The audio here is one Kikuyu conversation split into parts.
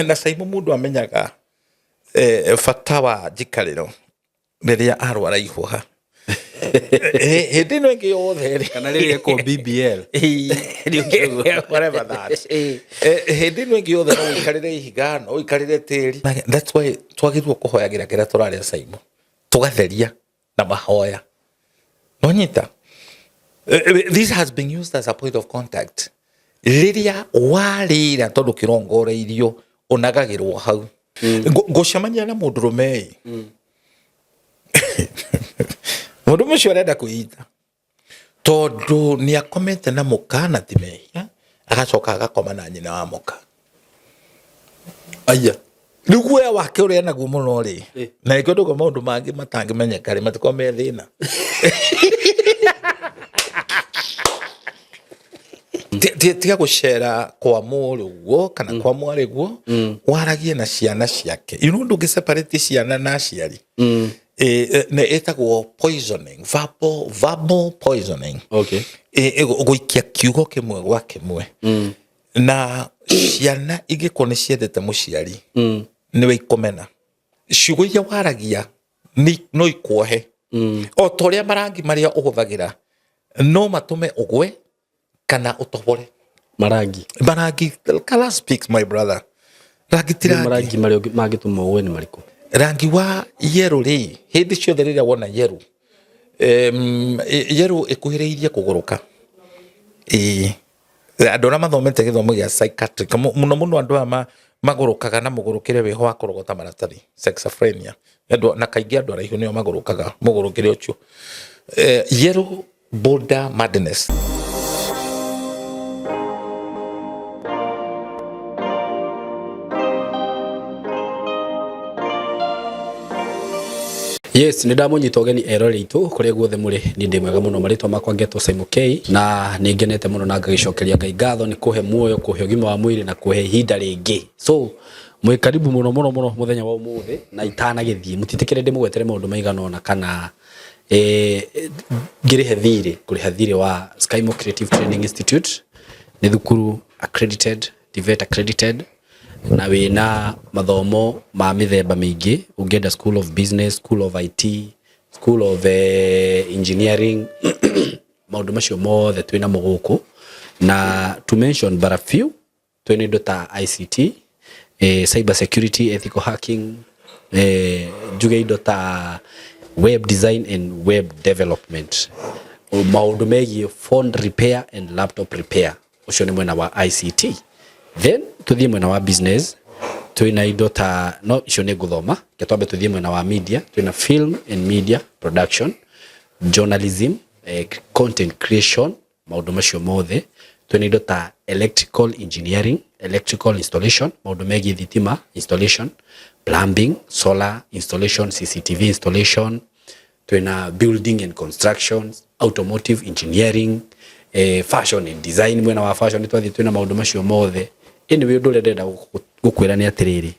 Na Caimo mũndũ amenyaga bata wa njikarĩro rĩrĩa arwara ihũha. Hĩndĩ ĩno ĩngĩ yothe rĩ, kana rĩrĩa ekwo BBL. Whatever that. Hĩndĩ ĩno ĩngĩ yothe no ũikarĩre ihiga, no ũikarĩre tĩri. That's why twagĩrĩirwo kũhoyagĩra kĩrĩa tũrarĩa, Caimo, tũgatheria na mahoya. Nonyita, this has been used as a point of contact rĩrĩa warĩra, tondũ kĩrongoreirio ũnagagĩrwo hau. Ngũcemania na mũndũrũme ĩ, mũndũ ũcio arenda kwĩita tondũ nĩ akomete na mũka na ti mehia, agacoka agakoma na nyina wa mũka. Aya. Rĩu guoya wake ũrĩa naguo mũno rĩ, na nĩkĩo ndauga maũndũ mangĩ matangĩmenyeka rĩ, matikorwo me thĩna. Tiga gũcera kwa mũrũguo kana kwa mwarĩguo, waragie na ciana ciake. You know, ndũngĩ separate ciana na aciari. Na ĩtagwo poisoning, verbal poisoning. Gũikia kiugo kĩmwe gwa kĩmwe, na ciana ingĩkorwo nĩ ciendete mũciari, nĩwe ikũmena. Ciugo iria waragia no ikuohe, o ta ũrĩa marangi marĩa ũhũthagĩra no matũme ũgwe kana ũtobore. Marangi? Marangi. Color speaks, my brother. Rangi ti Rĩu rangi. Marangi marĩa mangĩtũma ũgwe nĩ marĩkũ? Rangi wa yerũ rĩ, hĩndĩ ciothe rĩrĩa wona yerũ, yerũ ĩkuhĩrĩirie kũgũrũka. Ĩĩ, andũ arĩa mathomete gĩthomo gĩa psychiatric, mũno mũno andũ aya magũrũkaga na mũgũrũkĩre wĩho wa kũrogota maratathi, schizophrenia. Andũ, na kaingĩ andũ araihu nĩo magũrũkaga mũgũrũkĩre ũcio. Yellow border madness. Yes, nĩ ndamũnyita ũgeni eroreri aitũ kũrĩa guothe mũrĩ. Niĩ ndĩ mwega mũno, marĩtwa makwa ngetwo Simon K, na nĩ ngenete mũno na ngagĩcokeria Ngai ngatho nĩ kũhe muoyo, kũhe ũgima wa mwĩrĩ na kũhe ihinda rĩngĩ. So mwĩ karibu mũno mũno mũno mũthenya wa ũmũthĩ, na itanagĩthiĩ mũtitĩkĩre ndĩmũgwetere maũndũ maigana ũna kana ngĩrĩhe thirĩ, kũrĩha thirĩ wa Skymo Creative Training Institute. Nĩ thukuru accredited, TVET accredited, na wĩna mathomo ma mĩthemba mĩingĩ. Ũngĩenda School of Business, School of IT, School of Engineering, maũndũ macio mothe twĩnamo gũkũ. Na to mention but a few, twĩna indo ta ICT, cyber security, ethical hacking, njuge indo ta web design and web development, maũndũ megiĩ phone repair and laptop repair. Ũcio nĩ mwena wa ICT. Then tũthiĩ mwena wa business, twĩna indo ta, no icio nĩ ngũthoma, reke twambe tũthiĩ mwena wa media. Twĩna film and media production, journalism, content creation, maũndũ macio mothe. Twĩna indo ta electrical engineering, electrical installation, maũndũ megiĩ thitima installation, plumbing, solar installation, CCTV installation. Twĩna building and construction, automotive engineering, fashion and design. Mwena wa fashion twathiĩ twĩna maũndũ macio mothe. Anyway, ũndũ ũrĩa ndĩrenda gũkwĩra nĩ atĩrĩrĩ,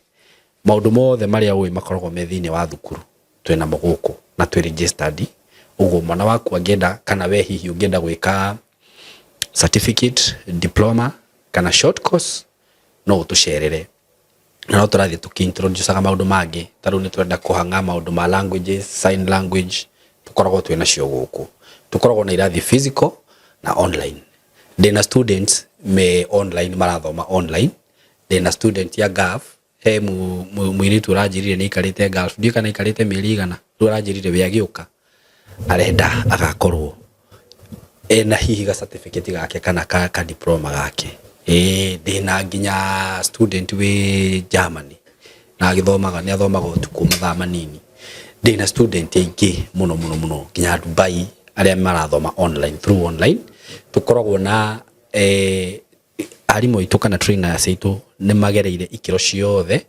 maũndũ mothe marĩa ũĩ makoragwo me thĩinĩ wa thukuru twĩnamo gũkũ na twĩ registered. Ũguo mwana waku angĩenda, kana we hihi ũngĩenda gwĩka certificate, diploma kana short course, no ũtũcerere. Na no tũrathiĩ tũkĩ-introducaga maũndũ mangĩ, ta rĩu nĩ tũrenda kũhang'a maũndũ ma languages, sign language tũkoragwo twĩ nacio gũkũ. Tũkoragwo na irathi physical na online. Ndĩna students me online, marathoma online. Ndĩna student ya Gulf, he mũirĩtu ũranjĩrire nĩ aikarĩte Gulf, ndiũĩ kana aikarĩte mĩeri igana rĩu, aranjĩrire we agĩũka arenda agakorwo ena hihi ga certificate gake kana ka diploma gake. Ĩĩ, ndĩna nginya student wĩ Germany na agĩthomaga, nĩ athomaga ũtukũ mathaa manini. Ndĩna student aingĩ mũno mũno mũno nginya Dubai arĩa marathoma online, through online. Tũkoragwo na arimũ aitũ kana trainers aitũ nĩ magereire ikĩro ciothe.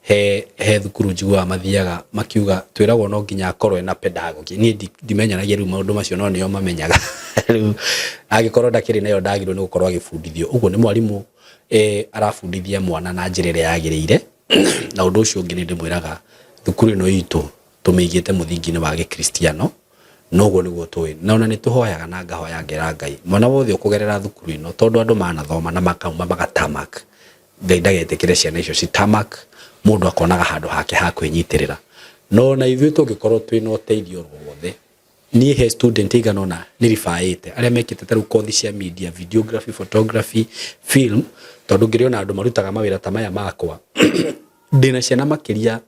He thukuru njiguaga mathiaga makiuga twĩragwo no nginya akorwo ena pedagogy. Niĩ ndimenyanagia rĩu maũndũ macio, no nĩo mamenyaga. Rĩu angĩkorwo ndakĩrĩ nayo, ndagĩrĩirwo nĩ gũkorwo agĩbundithio ũguo nĩ mwarimũ arabundithia mwana na njĩra ĩrĩa yagĩrĩire. Na ũndũ ũcio ũngĩ nĩ ndĩmwĩraga, thukuru ĩno itũ tũmĩigĩte mũthingi-inĩ wa gĩkristiano, na ũguo nĩguo tũĩ, na ona nĩ tũhoyaga na ngahoya ngera Ngai mwana wothe ũkũgerera thukuru ĩno, tondũ andũ manathoma na makauma magatamak. Ngai ndagetĩkĩre ciana icio citamak, mũndũ akonaga handũ hake ha kwĩnyitĩrĩra. No na ithuĩ tũngĩkorwo twĩna ũteithio oro wothe, niĩ he student igana ũna nĩ ribaĩte arĩa mekĩte ta rĩu kothi cia media, videography, photography, film, tondũ ngĩrĩ ona andũ marutaga mawĩra ta maya makwa. Ndĩna ciana makĩria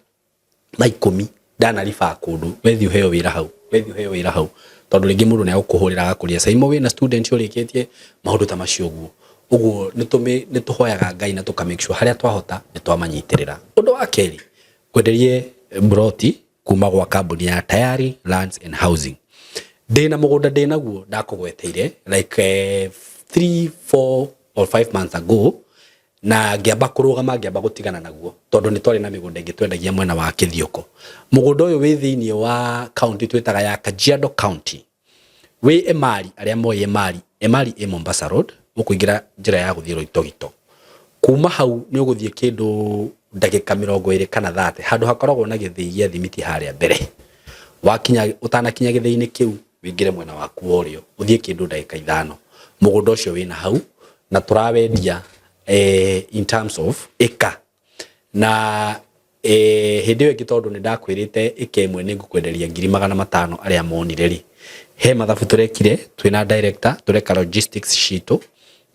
ma 10 ndanaribaa kũndũ, wethiĩ ũheo wĩra hau, wethiĩ ũheo wĩra hau, tondũ rĩngĩ mũndũ nĩ agũkũhũrĩra agakũria Saimo wĩna student ũrĩkĩtie maũndũ ta macio ũguo. Ũguo nĩ tũhoyaga Ngai na tũka make sure harĩa twahota nĩ twamanyitĩrĩra. Ũndũ wa kerĩ, ngwenderie mburoti kuma gwa kambuni ya Tayari Lands and Housing. Ndĩna mũgũnda ndĩnaguo ndakũgweteire like 3, 4 or 5 months ago, na ngĩamba kũrũgama, ngĩamba gũtigana naguo tondũ nĩ twarĩ na mĩgũnda ĩngĩ twendagia mwena wa Kĩthioko. Mũgũnda ũyũ wĩ thĩinĩ wa county twĩtaga ya Kajiado County, wĩ Emali, arĩa moĩ Emali, Emali ĩ Mombasa Road, ũkũingĩra njĩra ya gũthiĩ Loitoktok. Kuma hau nĩ ũgũthiĩ kĩndũ ndagĩka 20 kana 30, handũ hakoragwo na gĩthĩi gĩa thimiti harĩa mbere. Wakinya, ũtanakinya gĩthĩi-inĩ kĩu, wĩingĩre mwena waku wa ũrĩo, ũthiĩ kĩndũ ndagĩka 5. Mũgũnda ũcio wĩna hau na tũrawendia in terms of ĩka. Na hĩndĩ ĩyo ĩngĩ tondũ nĩ ndakwĩrĩte ĩka ĩmwe nĩ ngũkwenderia 500,000 arĩa monire rĩ, he mathabu tũrekire twĩna director, tũreka logistics citũ,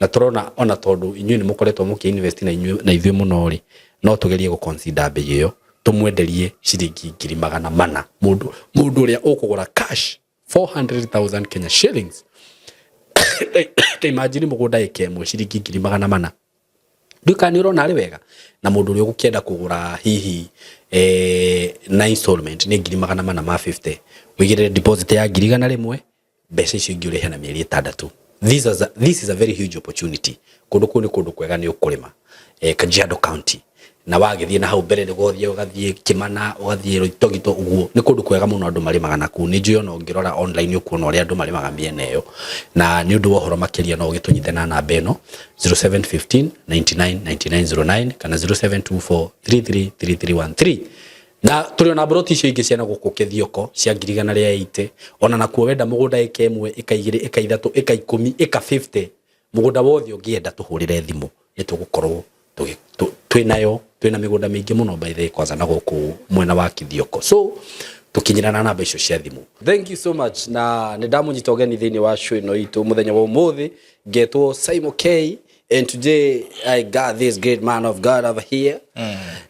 na tũrona ona tondũ inyuĩ nĩ mũkoretwo mũkĩ invest na inyuĩ na ithuĩ mũno rĩ, no tũgerie gũ consider mbei ĩyo, tũmwenderie ciringi 400,000 mũndũ ũrĩa ũkũgũra cash 400,000 Kenya shillings. Ta imagine mũgũnda ĩka ĩmwe ciringi 400,000. Ndiũĩ kana nĩ ũrona arĩ wega. Na mũndũ ũrĩa ũgũkĩenda kũgũra hihi na installment nĩ 450,000, ũigĩrĩre deposit ya 100,000, mbeca icio ingĩ ũrĩhe na mĩeri 6. This is a very huge opportunity. Kũndũ kũu nĩ kũndũ kwega nĩ ũkũrĩma, Kajiado County, na wagĩthiĩ na hau mbere nĩguo ũthiĩ ũgathiĩ Kĩmana, ũgathiĩ Loitoktok ũguo, nĩ kũndũ kwega mũno andũ marĩmaga na kũu. Nĩ njũĩ ona ũngĩrora online ũkuona ũrĩa andũ marĩmaga mĩena ĩyo. Na nĩ ũndũ wa ũhoro makĩria no ũgĩtũnyite na namba ĩno 0715 99 9909 kana 0724 33 3313. Na tũrĩ ona mburoti icio ingĩ ciana gũkũ Kĩthioko cia 180,000, ona nakuo wenda mũgũnda ĩka ĩmwe, ĩka 2, ĩka 3, ĩka 10, ĩka 50, mũgũnda wothe ũngĩenda tũhũrĩre thimũ nĩ tũgũkorwo twĩnayo. Twĩna mĩgũnda mĩingĩ mũno by the way, kwanza na gũkũ mwena wa Kĩthioko, so tũkinyĩra na namba icio cia thimũ. Thank you so much, na nĩ ndamũnyita ũgeni thĩinĩ wa show ĩno itũ mũthenya wa ũmũthĩ. Ngetwo Simon K, and today I got this great man of God over here,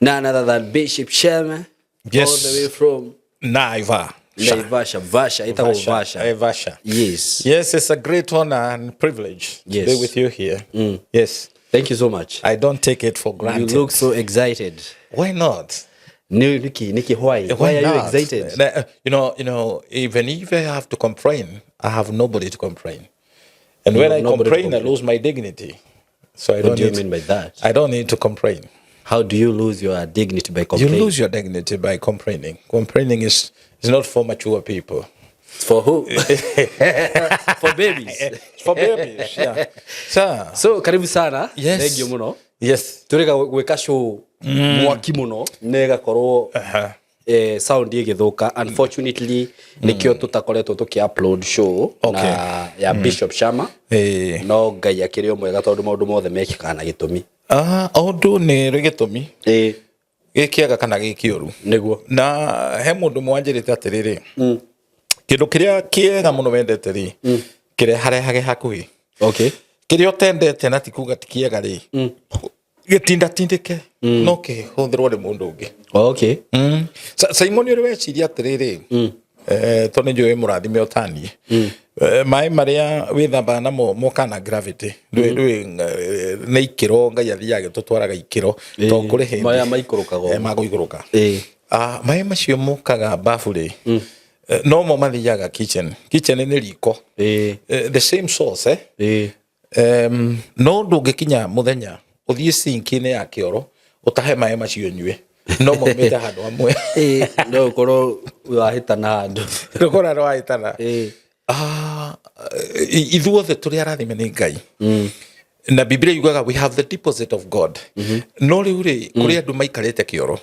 none other than Bishop Sherman, all the way from Naivasha. Naivasha. Vasha, ĩtagwo Vasha. Naivasha. Yes. Yes, it's a great honor and privilege to be with you here. Yes. Thank you so much. I don't take it for You granted. look so excited. Why not? Niki, why are you not? excited? Even if I have to complain, I have nobody to complain. And when have I nobody to complain, I complain. lose my dignity. So I What don't do you need, mean by that? I don't need to complain. How do you lose your dignity by You complaining? lose your dignity by complaining. Complaining is not for mature people. For who? For babies. It's for babies, yeah. So, So karibu sana. Yes. Thank you muno. Tureka gwika show mwaki muno na ĩgakorwo sound ĩgĩthũka, unfortunately nĩkĩo tũtakoretwo tũkĩ upload show na ya Bishop Shama. No Ngai akĩrĩ o mwega tondũ maũndũ mothe mekĩkaga na gĩtũmi. Ah, ũndũ nĩ rĩ gĩtũmi, gĩ kĩega kana gĩ kĩũru. Nĩguo. Na he mũndũ ũmwe wanjĩrĩte atĩrĩrĩ, kĩndũ kĩrĩa kĩega mũno wendete rĩ, kĩreharehage hakuhĩ. Kĩrĩa ũtendete na ti kuga ti kĩega rĩ, gĩtindatindĩke no kĩhũthĩrwo nĩ mũndũ ũngĩ. Simon, ũrĩ weciria atĩrĩrĩ, tondũ nĩ njũĩ mũrathime ũtaniĩ, maĩ marĩa wĩthambaga namo mokaga na gravity. Ndũĩ nĩ ikĩro Ngai athiaga agĩtũtwaraga ikĩro, to kũrĩ hĩndĩ Marĩa maikũrũkaga. Magũikũrũka. Ah, maĩ macio mokaga bafu rĩ, no mo mathiaga kitchen. Kitchen nĩ riko. The same source, eh? No ndũngĩkinya mũthenya ũthiĩ sinki-inĩ ya kĩoro ũtahe maĩ macio nyue, no maumĩte handũ hamwe. No ũkorwo wahĩtana handũ. Rũkora rwahĩtana. Ah, ithuothe tũrĩ arathime nĩ Ngai, na Biblia yugaga we have the deposit of God. No rĩu rĩ, kũrĩ andũ maikarĩte kĩoro.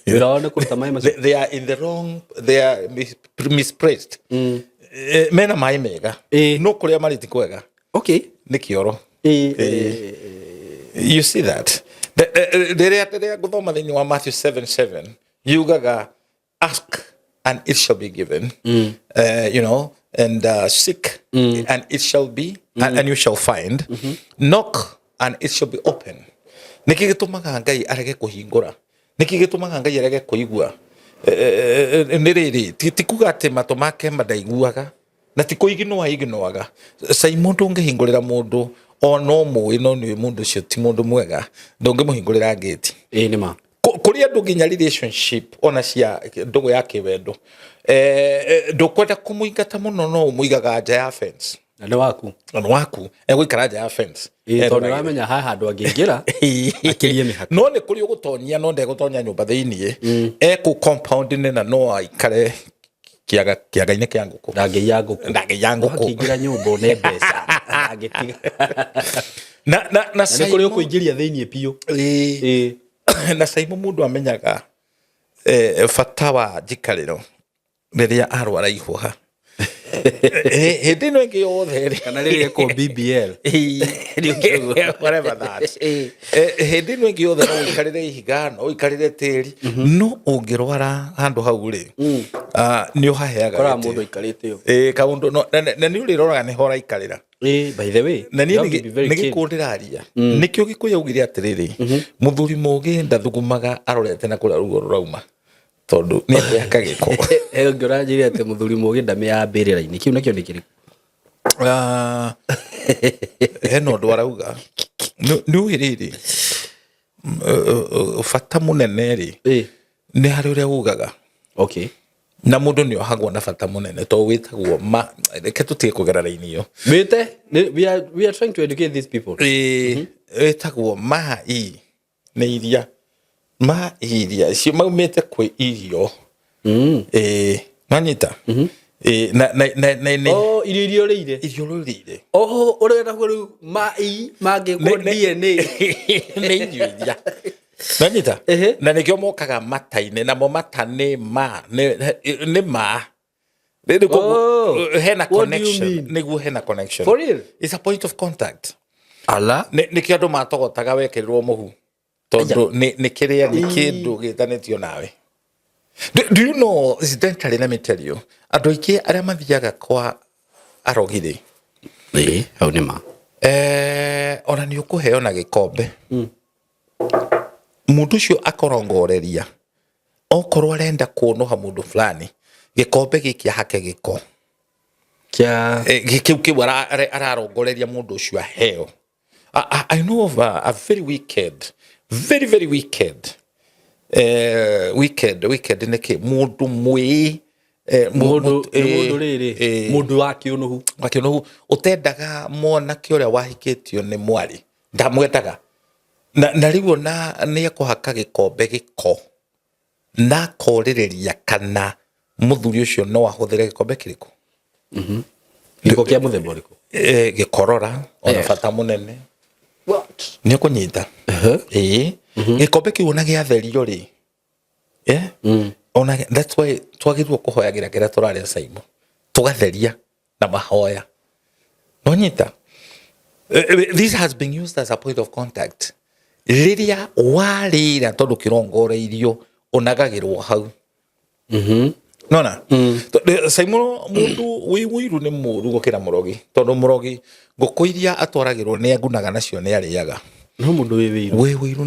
Wĩra wao nĩ kũruta maĩ macio. They are in the wrong, they are misplaced. Mena maĩ mega, no kũrĩa marĩ ti kwega. Nĩ kĩoro. You see that? Rĩrĩa ngũthoma thĩinĩ wa Matthew 7:7 yugaga, "Ask and it shall be given, and seek and it shall be and you shall find, knock and it shall be open." Nĩkĩ gĩtũmaga Ngai arege kũhingũra? Nĩkĩ gĩtũmaga Ngai arege kũigua? Nĩ rĩrĩ, ti kuga atĩ matũ make mandaiguaga na ti kũiginũa aiginũaga. Cai mũndũ ũngĩhingũrĩra mũndũ o no mũĩ, no nĩ mũndũ ũcio ti mũndũ mwega, ndũngĩmũhingũrĩra ngĩti. Ĩĩ, nĩ ma. Kũrĩ andũ nginya relationship ona cia ndũgũ ya kĩwendo, ndũkwenda kũmũingata mũno, no ũmũigaga nja ya fence. Na nĩ waku. Na nĩ waku, egũikara nja ya fence. Ĩĩ, tondũ nĩ ũramenya haha handũ angĩingĩra akĩrie mĩhaka. No nĩ kũrĩ ũgũtonyia, no ndegũtonya nyũmba thĩiniĩ, ekũ compound-inĩ na no aikare kĩaga, kĩaga-inĩ kĩa ngũkũ. Ndangĩiya ngũkũ. Ndangĩiya ngũkũ. Akĩingĩra nyũmba one mbeca ndangĩtiga. Na Na nĩ kũrĩ ũkũingĩria thĩiniĩ biũ. Ĩĩ. Na Saimo, mũndũ amenyaga bata wa njikarĩro rĩrĩa arwara ihũha. Hĩndĩ ĩno ĩngĩ yothe rĩ, kana rĩrĩa ekwo BBL. Whatever that. Hĩndĩ ĩno ĩngĩ yothe no ũikarĩre ihiga, no ũikarĩre tĩri, no ũngĩrwara handũ hau rĩ, nĩ ũhaheaga koraga gĩtĩo. Mũndũ aikarĩte ũũ. Ĩĩ, kaũndũ na nĩ ũrĩroraga nĩho ũraikarĩra. Ĩĩ, by the way, Na niĩ you have to be very nĩ keen. gĩkũũ ndĩraria, nĩkĩo Gĩkũyũ augire atĩrĩrĩ, mũthuri mũgĩ ndathugumaga arorete na kũrĩa ruo rũrauma, tondũ nĩ ekwĩhaka gĩko. He ũngĩ ũranjĩrire atĩ mũthuri mũgĩ ndamĩaga mbĩrĩra-inĩ. Kĩu nakĩo nĩ kĩrĩkũ? Ah, hena ũndũ arauga. Nĩ ũĩ rĩrĩ, bata mũnene rĩ, nĩ harĩ ũrĩa ugaga. Na mũndũ nĩ ohagwo na bata mũnene tondũ wĩtagwo ma, reke tũtige kũgera raini ĩyo. Wĩte we are trying to educate these people. Ĩĩ, wĩtagwo ma i nĩ iria, ma iria icio maumĩte kwĩ irio. Ĩĩ, nanyita. Ĩĩ, na Oh, irio iria ũrĩire. Irio rũrĩire. Oho ũrenda kuga rĩu ma i mangĩkwo DNA. Nĩ irio iria nanyita. Na nĩkĩo mokaga mata-inĩ, namo mata nĩ ma nĩ ma. Rĩu koguo, Oh, hena what do you connection. mean? Nĩguo hena connection. For real? It's a point of contact. Ala. Nĩkĩo andũ matogotaga wekĩrirwo mũhu, tondũ nĩ kĩrĩa nĩ kĩndũ gĩtanĩtio nawe. Do you know, incidentally, let me tell you, andũ aingĩ arĩa mathiaga kwa arogi rĩ, Ĩĩ, hau nĩ ma. Ona nĩ ũkũheo na gĩkombe, mũndũ ũcio akorongoreria okorwo arenda kũnũha mũndũ fulani, gĩkombe gĩkĩ ahake gĩko. Kĩa Kĩu ararongoreria mũndũ ũcio aheo. I know of a very wicked, very very wicked, wicked, wicked nĩ kĩ, mũndũ mwĩ Mũndũ nĩ mũndũ rĩrĩ, mũndũ wa kĩũnũhu. Wakĩũnũhu, ũtendaga mwanake ũrĩa wahikĩtio nĩ mwarĩ, ndamwendaga, na rĩu ona nĩ ekũhaka gĩkombe gĩko na akorĩrĩria kana mũthuri ũcio no ahũthĩre gĩkombe kĩrĩkũ. Gĩko kĩa mũthemba ũrĩkũ? Gĩkorora ona bata mũnene. What? Nĩ ũkũnyita. Ĩĩ, gĩkombe kĩu ona gĩatherio rĩ, ona that's why twagĩrĩirwo kũhoyagĩra kĩrĩa tũrarĩa, Saimo, tũgatheria na mahoya, nonyita. This has been used as a point of contact rĩrĩa warĩra, tondũ kĩrongoreirio ũnagagĩrwo hau. Nona Saimo, mũndũ wĩ wũiru nĩ mũru gũkĩra mũrogi, tondũ mũrogi ngũkũ iria atwaragĩrwo nĩ agunaga nacio, nĩ arĩaga. No mũndũ wĩ wĩiru, wĩ wũiru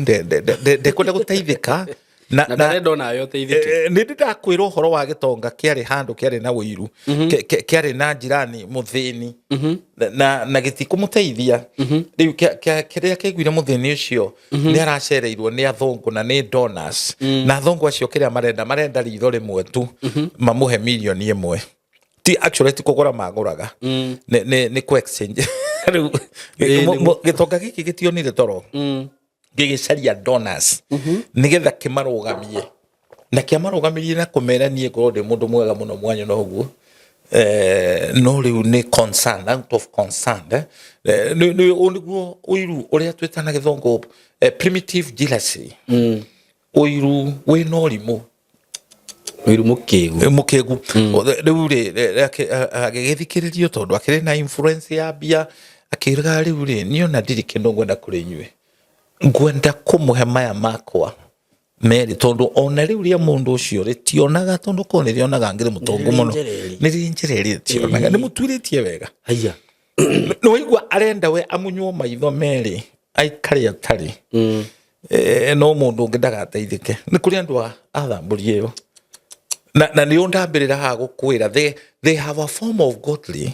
ndekwenda gũteithĩka na ndarenda onawe ũteithĩke. Nĩ ndĩ ndakwĩra ũhoro wa gĩtonga kĩarĩ handũ kĩarĩ na wũiru, kĩarĩ na njirani mũthĩni na gĩtikũmũteithia. Rĩu kĩrĩa kĩaiguire mũthĩni ũcio nĩ aracereirwo nĩ athũngũ na nĩ donors, na athũngũ acio kĩrĩa marenda ritho rĩmwe tu, mamũhe mirioni 1. Ti actually ti kũgũra magũraga, nĩ kũ exchange. Rĩu gĩtonga gĩkĩ gĩtionire toro gĩgĩcaria donors nĩgetha kĩmarũgamie, na kĩamarũgamirie na kũmera, niĩ ngorwo ndĩ mũndũ mwega mũno mwanya no ũguo, no rĩu nĩ concern, out of concern, ũyũ nĩguo ũiru ũrĩa twĩta na gĩthũngũ primitive jealousy, ũiru wĩna ũrimũ. Wĩiru mũkĩgu. Mũkĩgu. Rĩu rĩ, agĩgĩthikĩrĩrio tondũ akĩrĩ na influence ya mbia, akĩrga rĩu rĩ, niĩ ona ndirĩ kĩndũ ngwenda kũrĩ inyuĩ. Ngwenda kũmũhe maya makwa merĩ, tondũ ona rĩu rĩa mũndũ ũcio rĩtionaga, tondũ korwo nĩrĩonaga ngĩrĩ mũtongu mũno. Nĩrĩ Nĩrĩ njereri, rĩtionaga. Nĩ mũtuĩrĩtie wega. Haya. Nĩ waigua arenda we amunywo maitho merĩ aikare atarĩ. No mũndũ ũngĩ ndagateithĩke. Nĩ kũrĩ andũ a thambũri ĩyo. Na nĩ ndambĩrĩra haha gũkwĩra, they have a form of godly,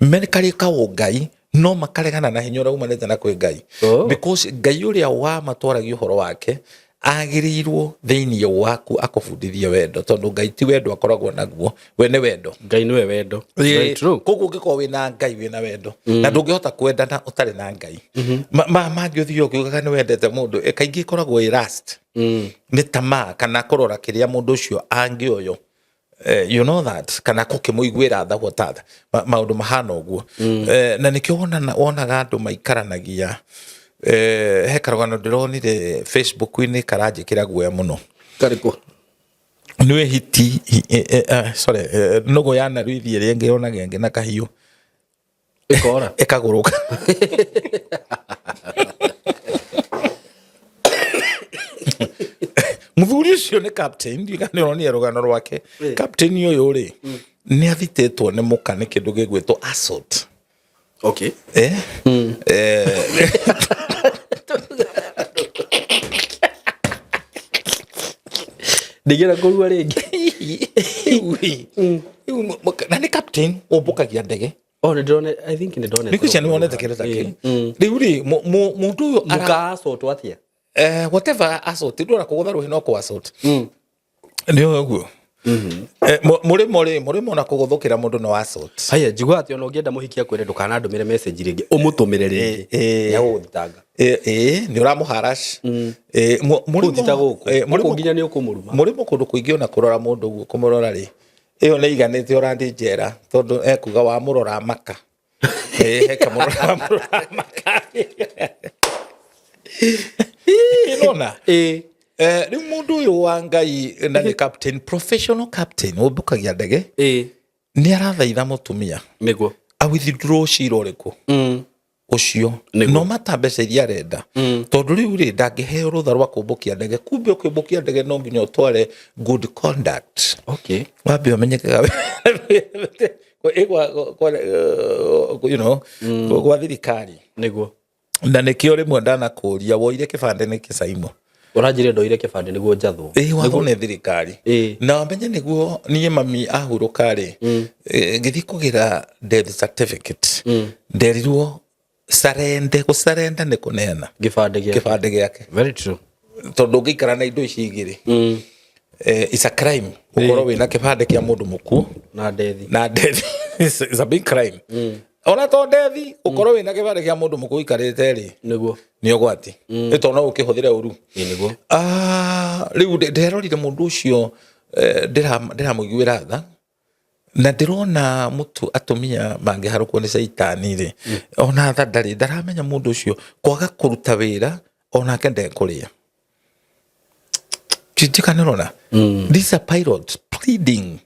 mekarĩ kaũngai, no makaregana na hinya ũrĩa umanĩte na kwĩ Ngai. Oh. Because Ngai ũrĩa wamatwaragia ũhoro wake agĩrĩirwo thĩinĩ waku akũbundithie wendo, tondũ Ngai ti wendo akoragwo naguo, we nĩ wendo. Ngai nĩwe wendo. Very true. Koguo ũngĩkorwo wĩna Ngai wĩna wendo, na ndũngĩhota kwendana ũtarĩ na Ngai. Mangĩ ũthiĩ ũkiugaga nĩ wendete mũndũ, kaingĩ ĩkoragwo ĩ lust. Nĩ tamaa kana kũrora kĩrĩa mũndũ ũcio angĩoywo. You know that, kana kũkĩmũiguĩra tha, what other maũndũ mahana ũguo. Na nĩkĩo wonaga andũ maikaranagia. He karũgano ndĩronire Facebook-inĩ karanjĩkĩra guoya mũno. Karĩkũ? Nĩwe hiti, sorry, nũgũ ya naruithi ĩrĩa ĩngĩ yonaga ĩngĩ na kahiũ. Ĩkora. Ĩkagũrũka. Mũthuri ũcio nĩ captain, ndiũĩ kana nĩũronire rũgano rwake. Captain ũyũ rĩ, nĩ athitĩtwo nĩ mũka nĩ kĩndũ gĩgwĩtwo assault. Okay. Ndingĩenda kũrua rĩngĩ. Na nĩ captain ũmbũkagia ndege. Oh, nĩndĩrone, I think nĩndonete. Nĩ kwĩcia nĩwonete kĩndũ ta kĩu. Rĩu rĩ, mũndũ ũyũ Mũka assault atĩa? Whatever assault, ndwara kũgũtha rũhĩ no kũ assault. Nĩ ũguo. Mũrĩmo rĩ, mũrĩmo na kũgũthũkĩra mũndũ no assault. Haya, njigua atĩ ona ũngĩenda mũhiki akwĩre ndũkanandũmĩre message rĩngĩ, ũmũtũmĩre rĩngĩ. Nĩegũgũthitanga. Nĩ ũramũharash. Kũu ti ta gũkũ. Gũkũ nginya nĩ ũkũmũruma. Mũrĩmo kũndũ kũingĩ ona kũrora mũndũ ũguo, kũmũrora rĩ, ĩyo nĩ iganĩte ũrathiĩ njera, tondũ ekuga wamũrora maka. He kamũrora wamũrora maka. Nona? Rĩu mũndũ ũyũ wa Ngai na nĩ captain, professional captain, ũmbũkagia ndege, nĩ arathaitha mũtumia. Nĩguo. A withdraw cira ũrĩkũ? Ũcio. Nĩguo. No mata mbeca iria arenda. Tondũ rĩu rĩ, ndangĩheo rũtha rwa kũmbũkia ndege. Kumbe ũkĩũmbũkia ndege no nginya ũtware good conduct. Wambe ũmenyekaga gwa thirikari. Nĩguo. Na nĩkĩo rĩmwe ndanakũria woire kĩbandĩ nĩkĩ Saimo? Ũranjĩrire ndoire kĩbandĩ nĩguo njathwo. Wathwo nĩ thirikari. Na wamenye nĩguo niĩ mami ahurũka rĩ, ngĩthiĩ kũgĩra death certificate. Nderirwo sarende, gũcarenda nĩ kũneana kĩbandĩ gĩake. Kĩbandĩ gĩake. Very true. Tondũ ũngĩikara na indo ici igĩrĩ, it's a crime gũkorwo wĩna kĩbandĩ kĩa mũndũ mũkuũ na ndethi. Na ndethi. It's a big crime. Ona to ndethi, ũkorwo wĩna kĩbandĩ kĩa mũndũ mũkuũ ũikarĩte rĩ, Nĩguo. nĩ ũgwati. Nĩ tondũ no ũkĩhũthĩre ũru. Nĩguo. Rĩu ndĩrerorire mũndũ ũcio, ndĩramũiguĩra tha. Na ndĩrona mũtu atumia mangĩharũkwo nĩ caitani rĩ, ona tha ndarĩ, ndaramenya mũndũ ũcio kwaga kũruta wĩra onake ndekũrĩa. Tinjika nĩũrona? This is a pilot pleading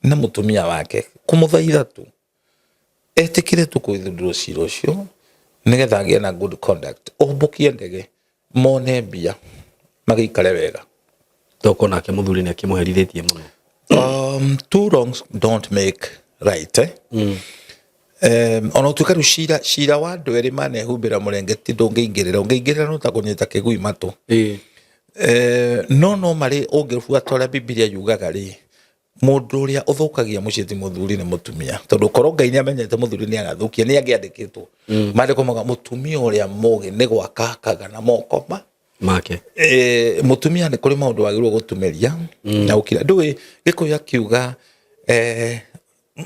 na mũtumia wake kũmũthaitha tu etĩkĩre tu kũithundũrwo cira ũcio nĩgetha agĩe na good conduct, ũmbũkie ndege mone mbia magĩikare wega. Toko nake mũthuri nĩ akĩmũherithĩtie mũno. Two wrongs don't make right, eh? Ona ũtuĩka rĩu cira wa andũ erĩ manehumbĩra mũrengeti ndũngĩingĩrĩra, ũngĩingĩrĩra no ta kũnyita kĩgui matũ. No marĩ ũngĩbuata ũrĩa Bibilia yugaga rĩ, mũndũ ũrĩa ũthũkagia mũciĩ ti mũthuri nĩ mũtumia, tondũ korwo Ngai nĩ amenyete mũthuri nĩ agathũkia nĩ angĩandĩkĩtwo. Maandĩko mauga mũtumia ũrĩa mũgĩ nĩ gwaka akaga na moko ma make. Mũtumia nĩ kũrĩ maũndũ wagĩrĩirwo gũtumĩria na gũkira. Ndũĩ Gĩkũyũ akiuga,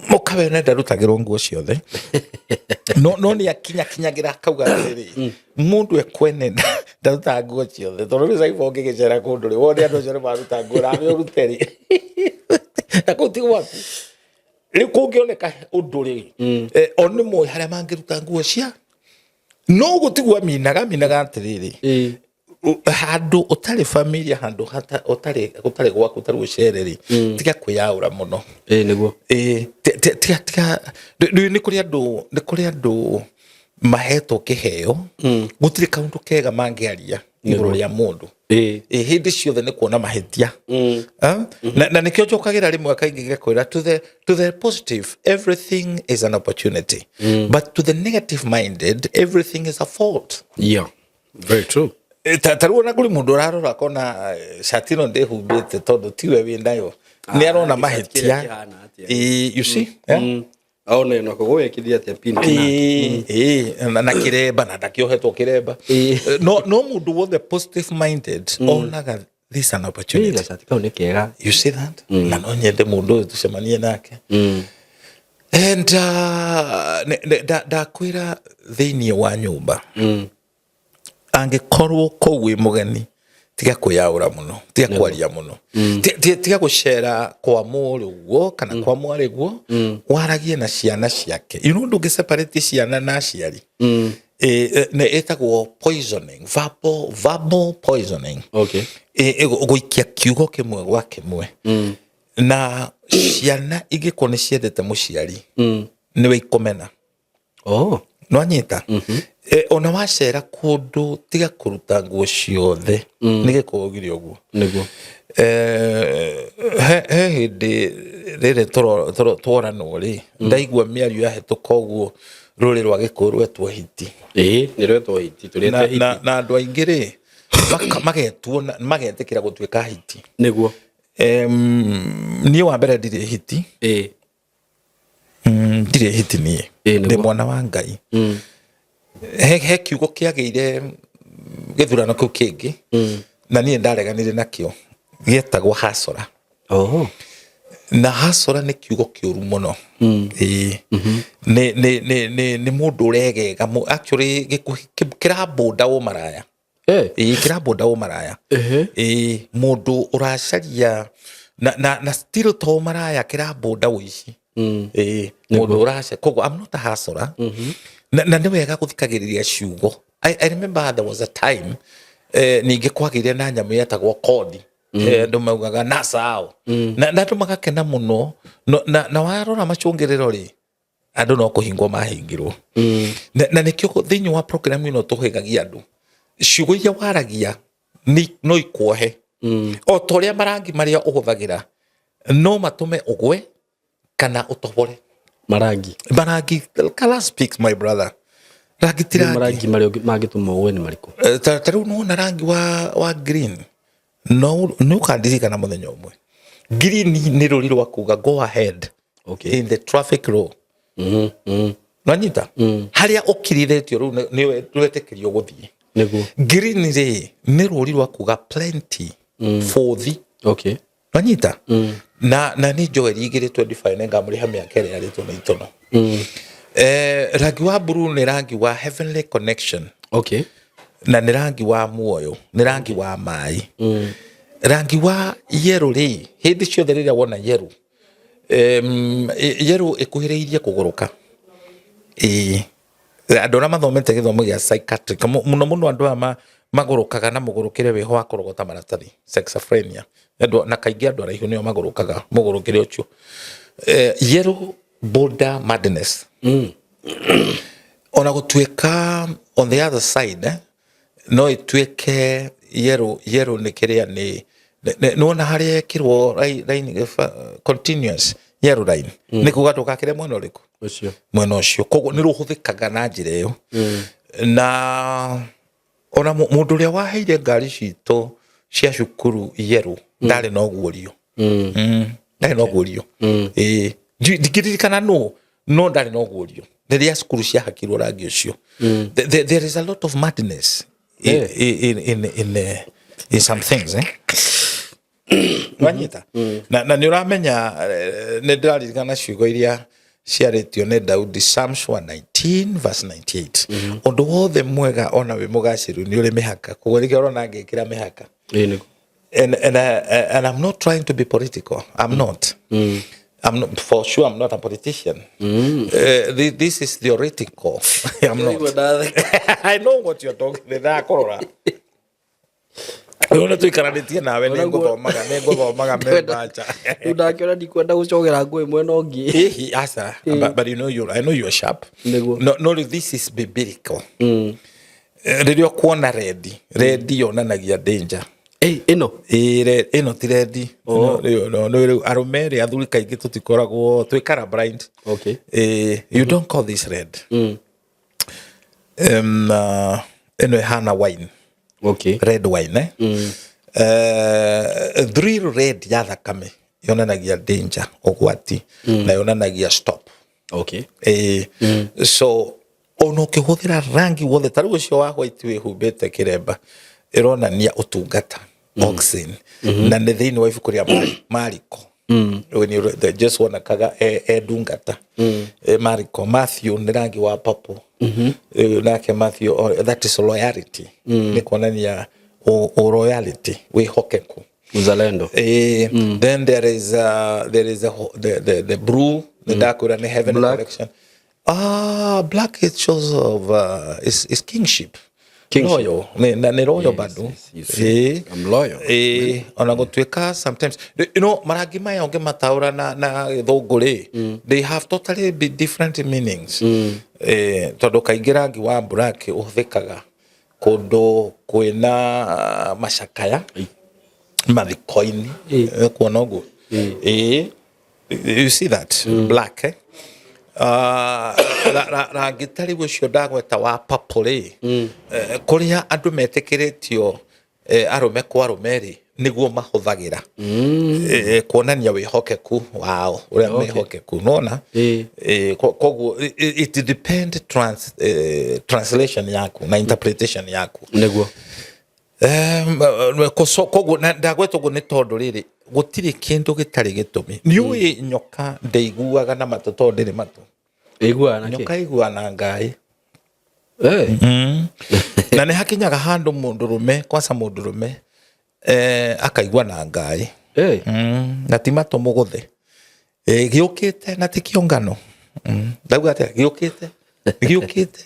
mũkawe nĩ ndarutagĩrwo nguo ciothe. No nĩ akinyakinyagĩra akauga atĩrĩrĩ, mũndũ ekwene ndarutaga nguo ciothe, tondũ rĩu Saimo ũngĩgĩcera kũndũ rĩ, wone andũ acio nĩ maruta nguo nawe ũrute rĩ, na kũu ti gwaku. Rĩu kũngĩoneka ũndũ rĩ, o nĩ moĩ harĩa mangĩruta nguo cia, no gũtigwo aminaga, aminaga atĩrĩrĩ, handũ ũtarĩ familia, handũ hata, ũtarĩ, ũtarĩ gwaku, ũtarĩ ũcere rĩ, tiga kwĩyaũra mũno. Nĩguo. Tiga, tiga, rĩu nĩ kũrĩ andũ, nĩ kũrĩ andũ Mahetwo kĩheo, gũtirĩ kaũndũ kega mangĩaria igũrũ rĩa mũndũ. Ĩ, hĩndĩ ciothe nĩ kuona mahĩtia. Ah? Na nĩkĩo njũkagĩra rĩmwe kaingĩ ngakwĩra, to the positive everything is an opportunity, but to the negative minded everything is a fault. Yeah, very true. Ta rĩu ona kũrĩ mũndũ ũrarora akona cati ĩno ndĩhumbĩte, tondũ tiwe wĩ nayo, nĩ arona gĩcati kĩrĩa mahĩtia. kĩhana atĩa? You see, yeah? Aone no kũgwekithia atĩa pin. Ĩĩ, na kĩremba na ndakĩohetwo kĩremba. No mũndũ wothe positive minded onaga this an opportunity. Gacati kau nĩ kega. You see that? Na no nyende mũndũ ũyũ tũcemanie nake and ndakwĩra thĩinĩ wa nyũmba, angĩkorwo kũu wĩ mũgeni, tiga kwĩyaũra mũno, tiga kwaria mũno. Tiga gũcera kwa mũrũguo kana kwa mwarĩguo, waragie na ciana ciake. You know ndũngĩ separate ciana na aciari. Nĩ ĩtagwo poisoning, verbal poisoning. Gũikia kiugo kĩmwe gwa kĩmwe, na ciana ingĩkorwo nĩ ciendete mũciari, nĩwe ikũmena. Nwanyita? Ona wacera kũndũ, tiga kũruta nguo ciothe. Nĩ gĩkũyũ gire ũguo. He hĩndĩ rĩrĩ tworanwo rĩ, ndaigua mĩario yahĩtũka ũguo, rũrĩ rwa gĩkũyũ rwetwo hiti. Ĩĩ, nĩ rwetwo hiti tũrĩte. Hiti. Na andũ aingĩ rĩ, magetwo magetĩkĩra gũtuĩka hiti. Niĩ wa mbere ndirĩ hiti. Ndirĩ hiti niĩ. Ndĩ mwana wa Ngai. He kiugo kĩagĩire gĩthurano kĩu kĩngĩ, na niĩ ndareganire nakĩo, gĩetagwo hasora. Na hasora nĩ kiugo kĩũru mũno. Ĩĩ. Nĩ mũndũ ũregega, actually kĩrabũnda ũmaraya. Ĩĩ, kĩrabũnda ũmaraya. Ĩĩ, mũndũ ũracaria na still to ũmaraya, kĩrabũnda ũici. Ĩĩ, mũndũ ũraca. Koguo I'm not a hustler. Na nĩ wega gũthikagĩrĩria ciugo. I remember there was a time ningĩ kwagĩire na nyamũ yetagwo kodi. Andũ maugaga nasao, na andũ magakena mũno. Na warora macũngĩrĩro rĩ, andũ no kũhingwo mahingirwo. Na nĩkĩo thĩinĩ wa program ĩno tũhĩgagia andũ, ciugo iria waragia no ikuohe, o ta ũrĩa marangi marĩa ũhũthagĩra no matũme ũgwe kana ũtobore. Marangi? Marangi. Color speaks, my brother. Rangi ti rangi. Marangi marĩa mangĩtũma ũgwe nĩ marĩkũ? Ta rĩu nĩwona rangi wa green, no nĩ ũkandirikana mũthenya ũmwe. Green nĩ rũri rwa kuga go ahead in the traffic law. Nwanyita harĩa ũkirithĩtio rĩu nĩ wetĩkĩrio gũthiĩ. Green rĩ, nĩ rũri rwa kuga plenty, bũthi. Nwanyita? Na nĩ Joel 2:25, nĩngamũrĩha mĩaka ĩrĩa yarĩtwo nĩ itono. Rangi wa blue nĩ rangi wa heavenly connection. Na nĩ rangi wa muoyo, nĩ rangi wa maĩ. Rangi wa yellow rĩ, hĩndĩ ciothe rĩrĩa wona yellow, yellow ĩkuhĩrĩirie kũgũrũka. Ĩĩ, andũ arĩa mathomete gĩthomo gĩa psychiatric, mũno mũno andũ aya magũrũkaga na mũgũrũkĩre wĩho wa kũrogota maratathi, schizophrenia. Andũ, na kaingĩ andũ araihu nĩo magũrũkaga mũgũrũkĩre ũcio. Yellow border madness. Ona gũtuĩka on the other side, no ĩtuĩke yellow. Yellow nĩ kĩrĩa nĩ wona harĩa ĩkĩrwo line, continuous yellow line, nĩ kuga ndũgakĩre mwena ũrĩkũ? Ũcio. Mwena ũcio. Koguo nĩ rũhũthĩkaga na njĩra ĩyo. Na ona mũndũ ũrĩa waheire ngari citũ cia cukuru yellow ndarĩ na ũguũrio. Ndarĩ na ũguũrio. Ĩĩ. Ndingĩririkana nũ, no ndarĩ na ũguũrio rĩrĩa cukuru ciahakirwo rangi ũcio. There is a lot of madness in some things, eh? Wanyita? Na nĩ ũramenya, nĩ ndĩraririkana ciugo iria ciarĩtio nĩ Daudi, Psalms 119 verse 98: ũndũ wothe mwega ona wĩ mũgacĩru nĩ ũrĩ mĩhaka. Koguo nĩkĩo ũrona ngĩkĩra mĩhaka. Ĩĩ, nĩguo. And I'm not trying to be political. I'm not. I'm not, for sure. I'm not a politician. This is theoretical. I'm not. I know what you're talking. Ndakorora. Ona tũikaranĩtie nawe nĩ ngũthomaga, nĩ ngũthomaga membacha. Rĩu ndakĩona ndikwenda gũcogera ngũĩ mwena ũngĩ. Hihi aca, but you know you, I know you're sharp. Nĩguo. No, no, this is biblical. Rĩrĩa ũkuona red, red yonanagia danger. Ĩ, ĩno. Ĩ, ĩno ti red. No, no, no, rĩu arũme rĩ, athuri kaingĩ tũtikoragwo twĩ color blind. You don't call this red. Ĩno ĩhana wine. Red wine, eh? Drill red ya thakame yonanagia danger, ũgwati, na yonanagia stop. So ona ũkĩhũthĩra rangi wothe ta rĩu ũcio wa white wĩhumbĩte kĩremba, ĩronania ũtungata, oxen, na nĩ thĩinĩ wa ibuku rĩa Mariko. When you read the Jesu onekaga e ndungata. Mariko, Matthew nĩ rangi wa purple. Nake Matthew, oh, that is loyalty, nĩ kuonania o royalty, wĩhokeku. Uzalendo. Then there is the blue, the dark one, heaven. Black. Collection. Ah, black, it shows of is kingship. Kingship. Loyal. Nĩ na nĩ loyal bado. Yes, you see. I'm loyal. Ona gũtuĩka sometimes marangi maya ũngĩmataũra na gĩthũngũ rĩ, they have totally be different meanings. Tondũ kaingĩ rangi wa black ũhũthĩkaga kũndũ kwĩna macakaya, mathiko-inĩ. Kuona ũguo. You see that black, eh? Rangi ta rĩu ũcio ndagweta wa purple rĩ, kũrĩa andũ metĩkĩrĩtio, arũme kwa arũme rĩ, nĩguo mahũthagĩra kuonania wĩhokeku wao ũrĩa mehokeku, nona. Koguo it depend translation yaku na interpretation yaku. Koguo ndagweta ũguo nĩ tondũ rĩrĩ, gũtirĩ kĩndũ gĩtarĩ gĩtũmi. Nĩ ũĩ nyoka ndĩiguaga na matũ tondũ ndĩrĩ matũ? Ĩiguaga na kĩ? Nyoka ĩiguaga na Ngai. Na nĩ hakinyaga handũ mũndũrũme, kwanza mũndũrũme, akaigua na Ngai. Na ti matũ mũgũthe. Gĩũkĩte na ti kĩũngano. Ndauga atĩa? Gĩũkĩte, gĩũkĩte.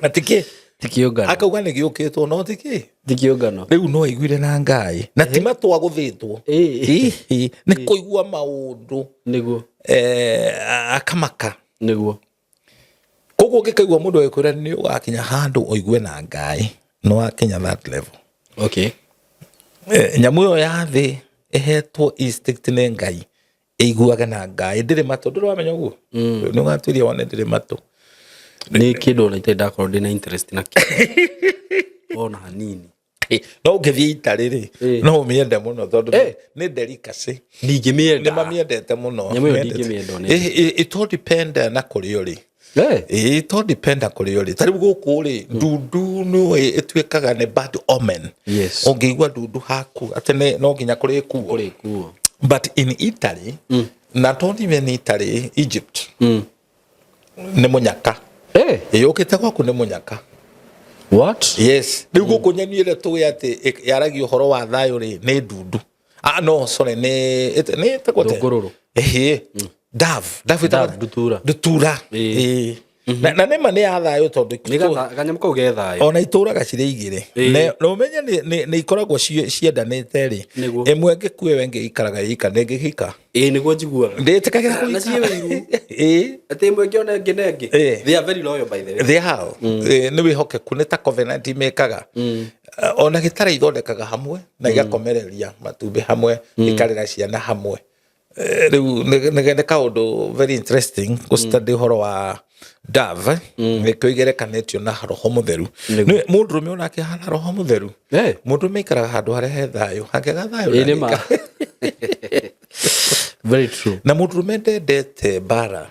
Na ti kĩ? Ti kĩũngano. Akauga nĩ gĩũkĩtwo, no ti kĩ? Ti kĩũngano. Rĩu no aiguire na Ngai na ti matũ agũthĩtwo. Hihi nĩ kũigua maũndũ. Akamaka. Koguo ũngĩkaigua mũndũ agĩkwĩra nĩ ũgakinya handũ ũigue na Ngai, nĩ wakinya that level. Nyamũ ĩyo ya thĩ ĩhetwo instinct nĩ Ngai ĩiguage na Ngai, ndĩrĩ matũ. Ndũrĩ wamenya ũguo? Nĩ ũgatuĩria wone ndĩrĩ matũ. Nĩ kĩndũ ona itarĩ ndakorwo ndĩna interest nakĩo ona hanini. No ũngĩthiĩ itarĩ rĩ, no ũmĩende mũno tondũ nĩ delicacy. Ndingĩmĩenda. Nĩ mamĩendete mũno. Nyamũ ĩyo Mendete. ndingĩmĩenda ona. It all depend na kũrĩa ũrĩ. It all depend na kũrĩa ũrĩ. Ta rĩu gũkũ rĩ, ndundu nĩ ĩtuĩkaga nĩ bad omen. Ũngĩigua ndundu haku atĩ no nginya kũrĩ kuo. Kũrĩ kuo. But in Italy, not only in Italy, Egypt, nĩ mũnyaka. Ĩyũkĩte gwaku nĩ mũnyaka. What? Yes. Rĩu gũkũ nyeni ĩrĩa tũĩ atĩ yaragia ũhoro wa thayũ rĩ, nĩ ndundu. Ah, no, sorry, nĩ ĩtagwo atĩa? Thũngũrũrũ. Ĩhĩ. Dove. Dove ĩtagwo Dove, atĩa? ndutura. Ndutura. Ĩĩ. Na nĩma nĩ ya thayũ tondũ Nĩ kanyamũ kau ge thayũ. Ona itũraga cirĩ igĩrĩ. Na ũmenye nĩ ikoragwo ciendanĩte rĩ. Ĩmwe ĩngĩkua ĩyo ĩngĩ ĩikaraga ĩika, ndĩngĩhika. Ĩĩ, nĩguo njiguaga. Ndĩtĩkagĩra Na kũhika. ciĩ wĩiru. Atĩ ĩmwe ĩngĩona ĩngĩ na ĩngĩ. They are very loyal, by the way. They are. Nĩ wĩhokeku, nĩ ta covenant mekaga. Ona gĩtara ithondekaga hamwe na igakomereria matumbĩ hamwe, ikarera ciana hamwe. Rĩu nĩ kaũndũ very interesting gũstudy ũhoro wa dove, nĩkĩo igerekanĩtio na roho mũtheru. Nĩ mũndũrũme onake ahana roho mũtheru. Mũndũrũme aikaraga handũ harĩa he thayũ, hangĩaga thayũ Ĩĩ, nĩ ma. ndangĩikara. Very true. Na mũndũrũme ndendete mbara.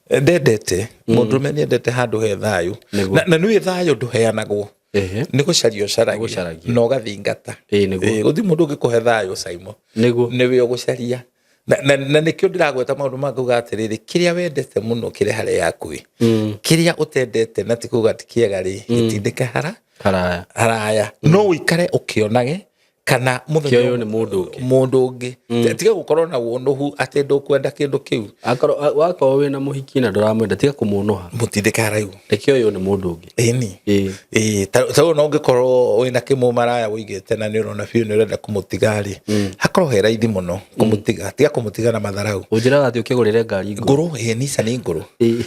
Ndendete. Mũndũrũme nĩendete handũ he thayũ. Na nĩũĩ thayũ ndũheanagwo. Nĩ gũcaria ũcaragia. Nĩ gũcaragia. Na ũgathingata. Ĩĩ, nĩguo. Gũtirĩ mũndũ ũngĩkũhe thayũ, Saimo. Nĩwe ũgũcaria. Na nĩkĩo ndĩragweta maũndũ ma kuga atĩrĩrĩ, kĩrĩa wendete mũno kĩrĩ harĩa hakuhĩ. Kĩrĩa ũtendete na ti kuga ti kĩega rĩ, gĩtindĩke Haraya. Haraya. No ũikare ũkĩonage. Kana mũthenya Kĩoywo nĩ mũndũ ũngĩ. Mũndũ ũngĩ. Tiga gũkorwo na wũnũhu atĩ ndũkwenda kĩndũ kĩu. Akorwo wakorwo wĩna mũhiki na ndũramwenda, tiga kũmũnũha. Mũtindĩke haraihu. Reke ũyũ nĩ mũndũ ũngĩ. Ĩni. Ĩĩ, ta rĩu no ũngĩkorwo wĩna kĩmũmaraya wũigĩte na nĩ ũrona biũ nĩ ũrenda kũmũtiga rĩ, hakorwo he raithi mũno kũmũtiga. Tiga kũmũtiga na matharau. Ũnjĩraga atĩ ũkĩgũrĩre ngari ngũrũ. Ngũrũ, ĩĩ, Nissan ngũrũ. Ĩĩ.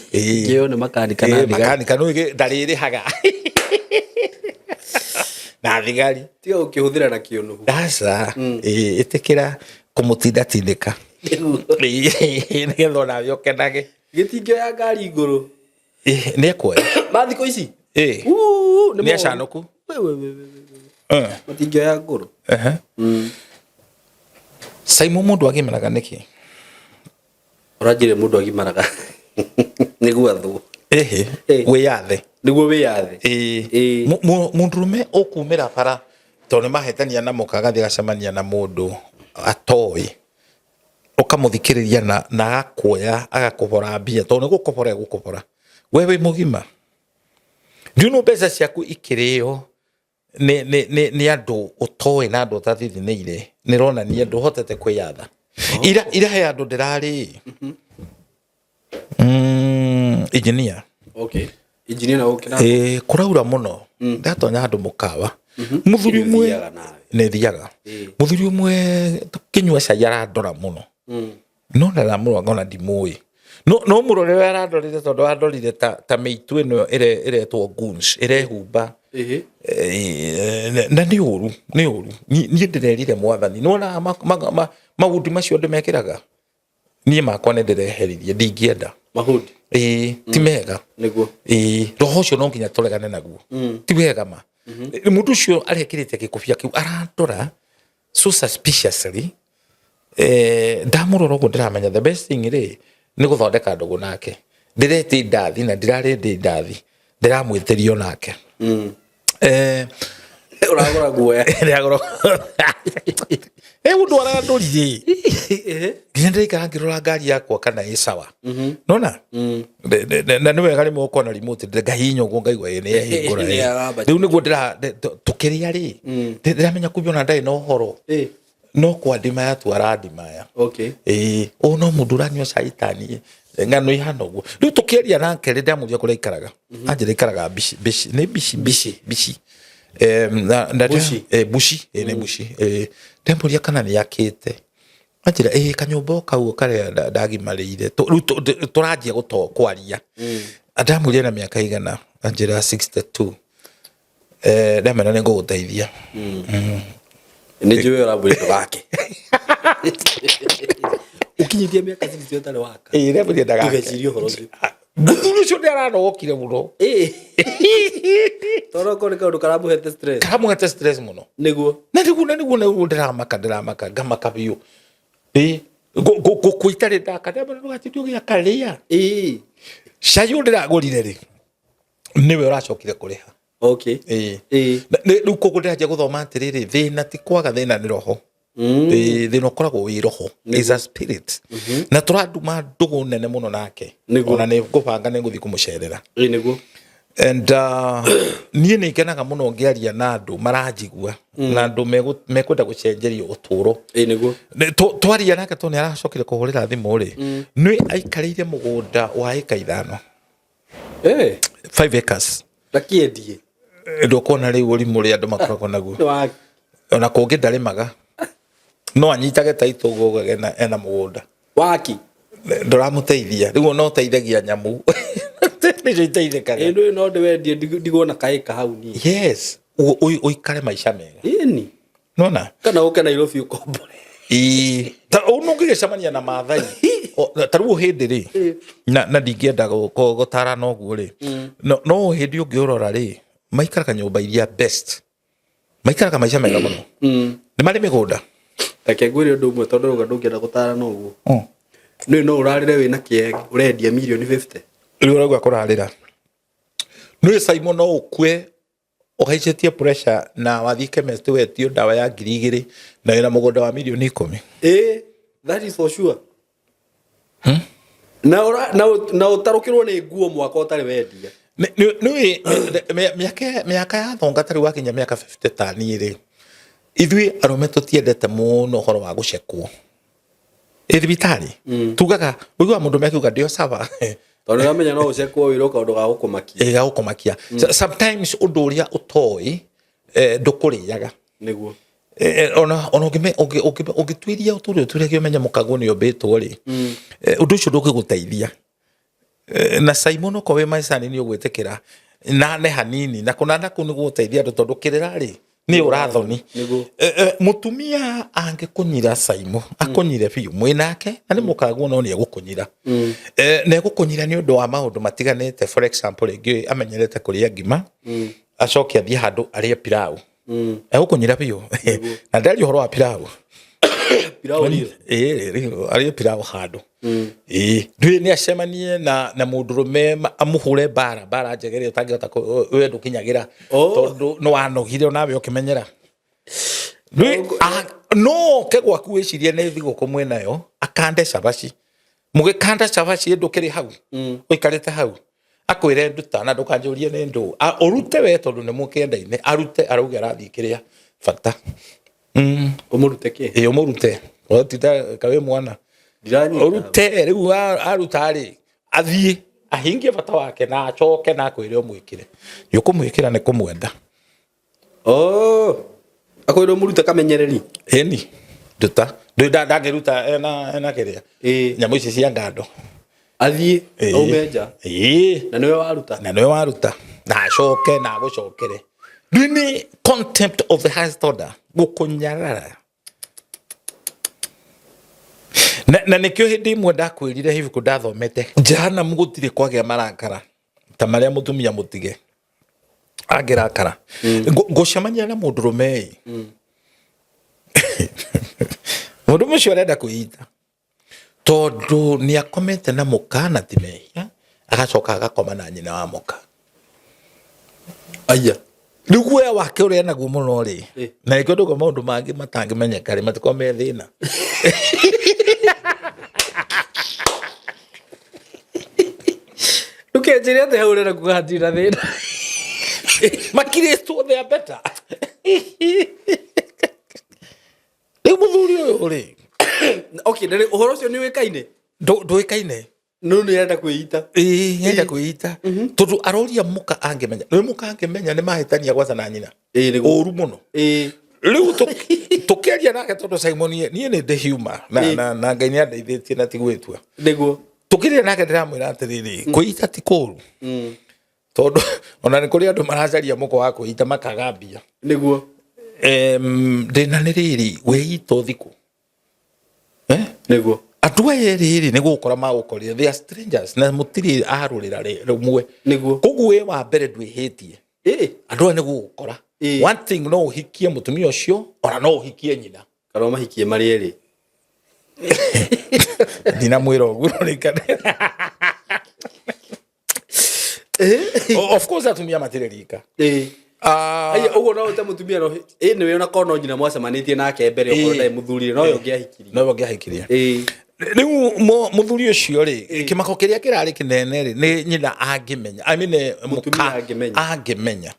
Kĩoywo nĩ makanika na Ĩĩ, thigari. Makanika nĩ ndarĩrĩhaga na thigari. Tiga gũkĩhũthĩra na kĩũnũhu. Aca. Ĩĩ, ĩtĩkĩra kũmũtindatindĩka. Ĩĩ, nĩgetha onawe ũkenage. Gĩtingĩoya ngari ngũrũ. Ĩĩ, nĩ ekuoya. Ma thikũ ici. Ĩĩ. Uu, nĩ Nĩ acanũku. We, we, we, we, we. Matingĩoya ngũrũ. Saimo, mũndũ agimaraga nĩkĩ? Ũranjĩre mũndũ agimaraga nĩguo athwo. Ĩhĩ. Ĩĩ. Wĩyathe. Nĩguo wĩyathe. Ĩĩ. Ĩĩ. Mũndũrũme ũkumĩra bara tondũ nĩ mahĩtania na mũka, agathiĩ agacemania na mũndũ atoĩ, ũkamũthikĩrĩria na agakuoya agakũbora mbia, tondũ nĩ gũkũbora egũkũbora we wĩ mũgima. Ndiũ mbeca ciaku ikĩrĩo nĩ andũ ũtoĩ na andũ ũtathithinĩire, nĩ ronania ndũhotete kwĩyatha. Ira he andũ ndĩrarĩ engineer. Okay. Engineer na ũkĩra. Ĩĩ, kũraura mũno. Ndatonya handũ mũkawa, mũthuri ũmwe. Ũthiaga nawe. Nĩ thiaga. Mũthuri ũmwe tũkĩnyua cai arandora mũno. No ndaramũrora ngona ndimũĩ, no mũrore ũrĩa arandorire, tondũ andorire ta mĩitũ ĩno ĩretwo goons ĩrehumba. Na nĩ ũru, nĩ ũru. Niĩ ndĩrerire Mwathani, nĩwona maũndũ macio ndĩmekĩraga, niĩ makwa nĩ ndĩreheririe, ndingĩenda. Mahudi. Ĩĩ, ti mega. Nĩguo. Ĩĩ, roho ũcio no nginya tũregane naguo. Ti wega ma mũndũ ũcio arekĩrĩte gĩkũbia kĩu arandora so suspiciously. Ndamũrora ũguo ndĩramenya the best thing rĩ nĩ gũthondeka ndũgũ nake. Ndĩretia indathi na ndirarĩndĩ indathi, ndĩramwĩtĩrio nake. Ũragũra guoya. Ndĩragũra. Ũndũ arandorire nginya ndĩraikara ngĩrora ngari yakwa kana ĩ sawa, nona. Na nĩ wega rĩmwe ũkona remote, ngahihinya ũguo ngaigua ĩ nĩ yahingũra. Nĩ ĩ. yaramba. Rĩu nĩguo tũkĩrĩa rĩ, ndĩramenya kumbe ona ndarĩ na ũhoro. No kwandimaya tu arandimaya. Ĩĩ, ũũ no mũndũ ũranyua cai taniĩ ng'ano ihana ũguo. Rĩu tũkĩaria nake rĩ, ndamũria kũrĩa aikaraga, anjĩra aikaraga Bici. Bici nĩ Bici, Bici, Bici. Na Bushi. Bushi, nĩ Bushi. Ndamũria kana nĩ akĩte, anjĩra ĩĩ, kanyũmba o kau karĩa ndagimarĩire. Rĩu tũranjia kwaria, ndamũria na mĩaka igana, anjĩra 62. Ndamera nĩ ngũgũteithia. Nĩ njũĩ ũramwĩra ndũgake. Ũkinyĩtie mĩaka 60 ũtarĩ waka. Ĩĩ, ndamũria ndagake. Ndũgecirie ũhoro ũcio. Mũthuri ũcio nĩ aranogokire mũno. Tondũ okorwo nĩ kaũndũ karamũhete stress. Karamũhete stress mũno. Nĩguo. Na nĩguo ndĩramaka, ngamaka biũ. Ĩĩ, ngũkũ itarĩ ndaka, ndamwĩra ndũgatinde ũgĩaka, rĩa. Cai ũyũ ndĩragũrire rĩ, nĩwe ũracokire kũrĩha. Ĩĩ. Rĩu koguo ndĩranjia gũthoma atĩrĩrĩ, thĩna ti kwaga, thĩna nĩ roho. Ĩĩ, thĩna ũkoragwo wĩ roho, is a spirit, na tũranduma ndũgũ nene mũno nake. Ona nĩ ngũbanga nĩ ngũthiĩ kũmũcerera. Ĩĩ nĩguo. And niĩ nĩ ngenaga mũno ngĩaria na andũ maranjigua na andũ mekwenda gũcenjerio ũtũũro. Ĩĩ nĩguo. Twaria nake, tondũ nĩ aracokire kũhũrĩra thimũ rĩ, nĩ aikarĩire mũgũnda wa ĩka 5. 5 acres. Ndakĩendie. Ndũkuona rĩu ũrimũ ũrĩa andũ makoragwo naguo. Nĩ wa Ona kũngĩ ndarĩmaga, no anyitage taitũ ũguo ũgage ena mũgũnda. Waki. Ndũramũteithia rĩu, ona ũteithagia nyamũ nĩcio iteithĩkaga. Ĩĩ, ndũĩ no ndĩwendie ndigwo na kaĩka hau niĩ. Yes, ũikare maica mega. Ĩni. Nona. Kana ũke Nairobi ũkombore. Ĩĩ, ta ũũ nũngĩgĩcemania na Maathai. Ta rĩu hĩndĩ rĩ, na ndingĩenda gũtarana ũguo rĩ, no hĩndĩ ũngĩũrora rĩ, maikaraga nyũmba iria best, maikaraga maica mega mũno, nĩ marĩ mĩgũnda. Reke ngwĩre ũndũ ũmwe, tondũ rauga ndũngĩenda gũtarana ũguo. Nĩ no ũrarĩre wĩna kĩe ũrendia mirioni 50. Rĩu ũrauga kũrarĩra nĩ Simon, no ũkue ũhaicĩtie pressure na wathiĩ chemist wetio ndawa ya 2000 na wĩna mũgũnda wa mirioni 10. Ĩĩ, that is for sure. Na ũtarũkĩrwo nĩ nguo mwaka ũtarĩ wendia. Nĩ mĩaka ya thonga, tarĩu wakinya mĩaka 50 ta niĩ rĩ, Ithuĩ arũme tũtiendete mũno ũhoro wa gũcekwo ĩ thibitarĩ. Tugaga ũiguaga mũndũ mekiuga ndio sawa. Tondũ nĩũramenya no ũcekwo wĩrwo kaũndũ ga gũkũmakia. Ĩ, ga gũkũmakia. Sometimes ũndũ ũrĩa ũtoĩ ndũkũrĩaga. Nĩguo. Ona ũngĩtuĩria ũtũre ũtuĩrie ũmenye mũkaguo nĩ ũmbĩtwo rĩ, ũndũ ũcio ndũngĩgũteithia. Na Simon okorwo wĩ maicani nĩ ũgwĩtĩkĩra nane hanini na kũnana kũu nĩ gũgũteithia andũ tondũ kĩrĩra rĩ nĩ ũrathoni. Nĩguo. Mũtumia angĩkũnyira Simon akũnyire biũ mwĩ nake na nĩ mũkaguo no nĩ egũkũnyira. Na egũkũnyira nĩ ũndũ wa maũndũ matiganĩte. For example, rĩngĩ amenyerete kũrĩa ngima, acoke athiĩ handũ arĩe pilau, egũkũnyira biũ na ndaria ũhoro wa pilau. Pilau rĩo. Ĩĩ, rĩu arĩe pilau handũ. Ĩĩ, ndũĩ nĩ acemanie na mũndũrũme amũhũre mbara njega ĩrĩa ũtangĩhota we ndũkinyagĩra. Oh. Tondũ nĩ wanogire onawe ũkĩmenyera. Ndũĩ, no oke gwaku wĩcirie nĩ thigũkũ mwĩnayo, akande cabaci. Mũgĩkanda cabaci ndũkĩrĩ hau, ũikarĩte hau, akwĩre nduta na ndũkanjũrie nĩ ndũ. Ũrute we tondũ nĩ mũkĩendaine, arute arauge arathiĩ kĩrĩa bata. Ũmũrute kĩ? Ĩ, ũmũrute. Ũtinda kawĩ mwana. Ndiranyita. Ũrute rĩu aruta rĩ, athiĩ ahingie bata wake na acoke na akwĩre ũmwĩkĩre. Nĩ ũkũmwĩkĩra nĩ kũmwenda. Oh. Akwĩre ũmũrute kamenyereri. Ĩni, nduta. Ndũĩ ndangĩruta ena kĩrĩa. Ĩ. Nyamũ ici cia ngando. Athiĩ, Ĩ. aume nja. Ĩ. Na nĩwe waruta. Na nĩwe waruta. Na acoke na agũcokere. Ndũĩ nĩ contempt of the highest order. Gũkũnyarara. Na nĩkĩo hĩndĩ ĩmwe ndakwĩrire ibuku ndathomete Jehanamu gũtirĩ kwagĩa marakara ta marĩa mũtumia mũtige angĩrakara. Ngũcemania na mũndũrũme ĩ. Mũndũ ũcio arenda kwĩita tondũ nĩ akomete na mũka na ti mehia, agacoka agakoma na nyina wa mũka. Aya. Rĩu guoya wake ũrĩa enaguo mũno rĩ, na nĩkĩo ndauga maũndũ mangĩ matangĩmenyeka rĩ, matikoragwo me thĩna. Ndũkenjĩre atĩ hau ũrenda kuga hatirĩ na thĩna. Makirĩtwo they are better. Rĩu mũthuri ũyũ rĩ. Okay, na rĩu ũhoro ũcio nĩ ũĩkaine? Ndũĩkaine. No nĩ arenda kwĩita. Ĩĩ, nĩ arenda kwĩita. Tondũ aroria mũka angĩmenya. Nĩ mũka angĩmenya nĩ mahĩtania gwatha na nyina. Ĩĩ, nĩguo. Ũru mũno. Ĩĩ. Rĩu tũkĩaria nake tondũ Simon niĩ nĩ ndĩ humor na Ngai nĩ andeithĩtie na ti gwĩtua. Nĩguo. Tũkĩaria nake ndĩramwĩra atĩrĩrĩ, kwĩita ti kũru. Tondũ ona nĩ kũrĩ andũ maracaria mũkwa wa kwĩita makaga mbia. Nĩguo. Ndĩna nĩ rĩrĩ, wĩita ũthikũ. Nĩguo. Andũ aya rĩrĩ nĩ gũkora magũkorire, they are strangers na mũtirĩ arũrĩra rĩmwe. Nĩguo. Koguo we wa mbere ndwĩhĩtie. Andũ aya nĩ gũgũkora. One thing, no ũhikie mũtumia ũcio ona no ũhikie nyina. Kana ũmahikie marĩ erĩ. Ndinamwĩra ũguo, no rĩngĩ. Of course atumia matirĩ rika. Aya, ũguo no ũte mũtumia no nĩwe ona korwo no nyina mwacemanĩtie nake mbere okorwo ndarĩ mũthurire, no we ũngĩahikirie. No we ũngĩahikirie. Rĩu mũthuri ũcio rĩ, kĩmako kĩrĩa kĩrarĩ kĩnene rĩ, nĩ nyina angĩmenya. I mean, Mũtumia mũka angĩmenya. angĩmenya.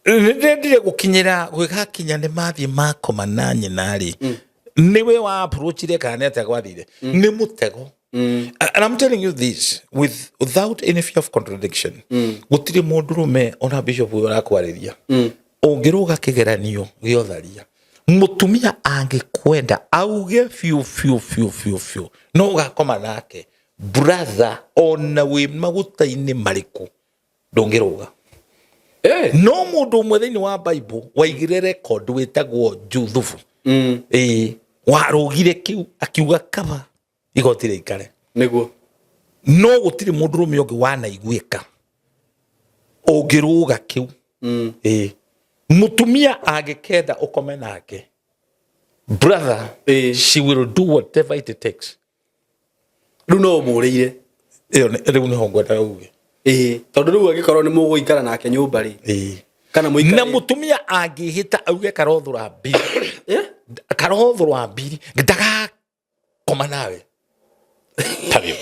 Nĩ ndendire gũkinyĩra gwĩgakinya nĩ mathiĩ makoma na nyina rĩ. Nĩwe wa approachire kana nĩ atĩa gwathire. Nĩ mũtego. And I'm telling you this without any fear of contradiction. Gũtirĩ mũndũrũme ona bishop ũyũ ũrakwarĩria. Ũngĩrũga kĩgeranio gĩa ũtharia. Mũtumia angĩkwenda auge biũ biũ biũ biũ biũ no ũgakoma nake brother, ona wĩ maguta-inĩ marĩkũ ndũngĩrũga. No mũndũ ũmwe thĩinĩ wa Bible waigire record wĩtagwo Juthubu. Warũgire kĩu akiuga kaba igoti rĩikare. Nĩguo. No gũtirĩ mũndũrũme ũngĩ wanaiguĩka ũngĩrũga kĩu. Mũtumia angĩkenda ũkome nake brother, she will do whatever it takes. Rĩu no ũmũrĩire. Ĩyo rĩu nĩho ngwendaga uge. Tondũ rĩu angĩkorwo nĩ mũgũikara nake nyũmba rĩ. Kana mũikare. Na mũtumia angĩhĩta auge karothũra mbiri. Karothũra mbiri, ndagakoma nawe. Period.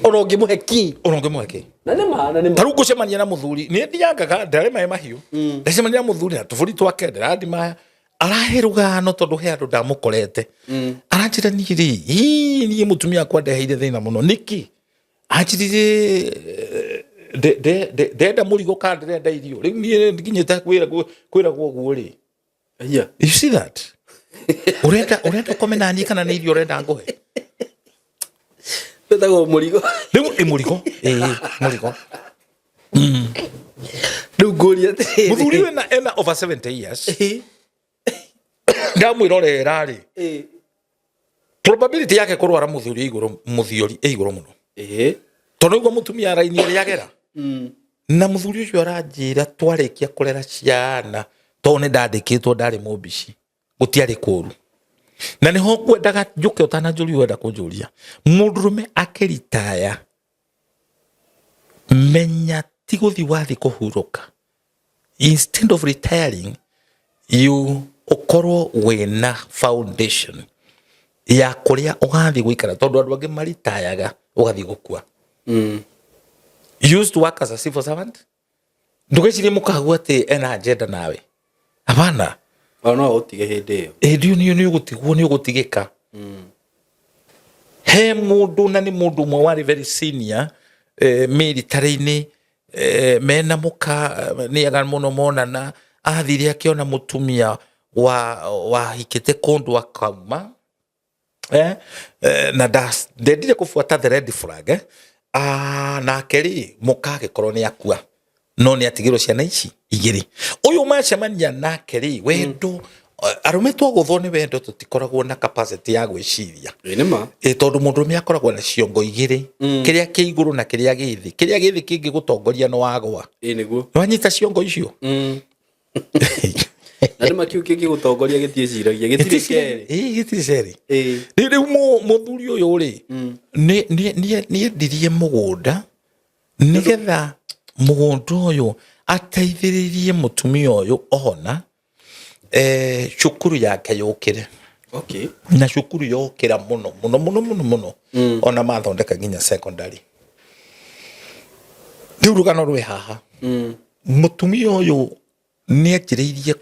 Ona ũngĩmũhe kĩ. Ona ũngĩmũhe kĩ. Na nĩ ma, na nĩ ma. Ta rĩu ngũcemania na mũthuri, nĩ thiangaga ndarĩ maĩ mahiũ, ndacemania na mũthuri na tũbũri twake ndĩrathi maya, arahe rũgano tondũ he andũ ndamũkorete. Aranjĩra niĩ rĩ, ii, niĩ mũtumia wakwa ndeheire thĩna mũno. Nĩkĩ? Anjĩrire ndenda mũrigo kana ndĩrenda irio. Rĩu niĩ nginyĩte kwĩragwo ũguo rĩ. Yeah. You see that? Urenda ũkome na niĩ kana nĩ irio ũrenda ngũhe? Wĩtagwo mũrigo. Rĩu ĩ mũrigo. Ĩĩ, mũrigo. Rĩu ngũria atĩrĩrĩ. Mũthuri ũyũ ena over 70 years. Ndamwĩrorera rĩ. Probability yake kũrwara mũthuri igũrũ, mũthiori ĩ igũrũ mũno. Tondũ nĩguo mũtumia raini ĩrĩa agera. Na mũthuri ũcio aranjĩra twarĩkia kũrera ciana, tondũ nĩ ndandĩkĩtwo ndarĩ mũmbici, gũtiarĩ kũru. Na nĩho ngwendaga njũke ũtananjũria wenda kũnjũria. Mũndũrũme akĩritaya, menya ti gũthiĩ wathiĩ kũhurũka. Instead of retiring, you ũkorwo wĩna foundation ya kũrĩa ũgathiĩ gũikara, tondũ andũ angĩ maritayaga ũgathiĩ gũkua. You used to work as a civil servant. Ndũgecirie mũkagu atĩ ena agenda nawe. Hapana. O no ũtige hĩndĩ ĩyo. Hĩndĩ ĩyo nĩ ũgũtigwo, nĩ ũgũtigĩka. He mũndũ, na nĩ mũndũ ũmwe warĩ very senior, military-inĩ, mena mũka, nĩ ega mũno monana, athire akĩona mũtumia wahikĩte kũndũ akauma. Na ndendire kũbuata the red flag, Nake rĩ, mũka agĩkorwo nĩ akua, no nĩ atigĩrwo ciana ici igĩrĩ. Ũyũ macemania nake rĩ, wendo, arũme twagũthwo nĩ wendo tũtikoragwo na capacity ya gwĩciria. Ĩ nĩ ma. Tondũ mũndũrũme akoragwo na ciongo igĩrĩ, kĩrĩa kĩ igũrũ na kĩrĩa gĩ thĩ. Kĩrĩa gĩ thĩ kĩngĩgũtongoria nĩ wagwa. Ĩ nĩguo. Nĩwanyita ciongo icio? Na nĩ ma kĩu kĩngĩgũtongoria gĩtiĩciragia, gĩtirĩ kerĩ. Ĩ, gĩtirĩ cerĩ. Ĩ. Rĩu mũthuri ũyũ rĩ, nĩ endirie mũgũnda nĩgetha mũgũnda ũyũ ateithĩrĩrie mũtumia ũyũ ona, cukuru yake yũkĩre. Na cukuru yokĩra mũno, mũno, mũno, mũno, mũno. Ona mathondeka nginya secondary. Rĩu rũgano rwĩ haha. Mũtumia ũyũ nĩ anjĩrĩirie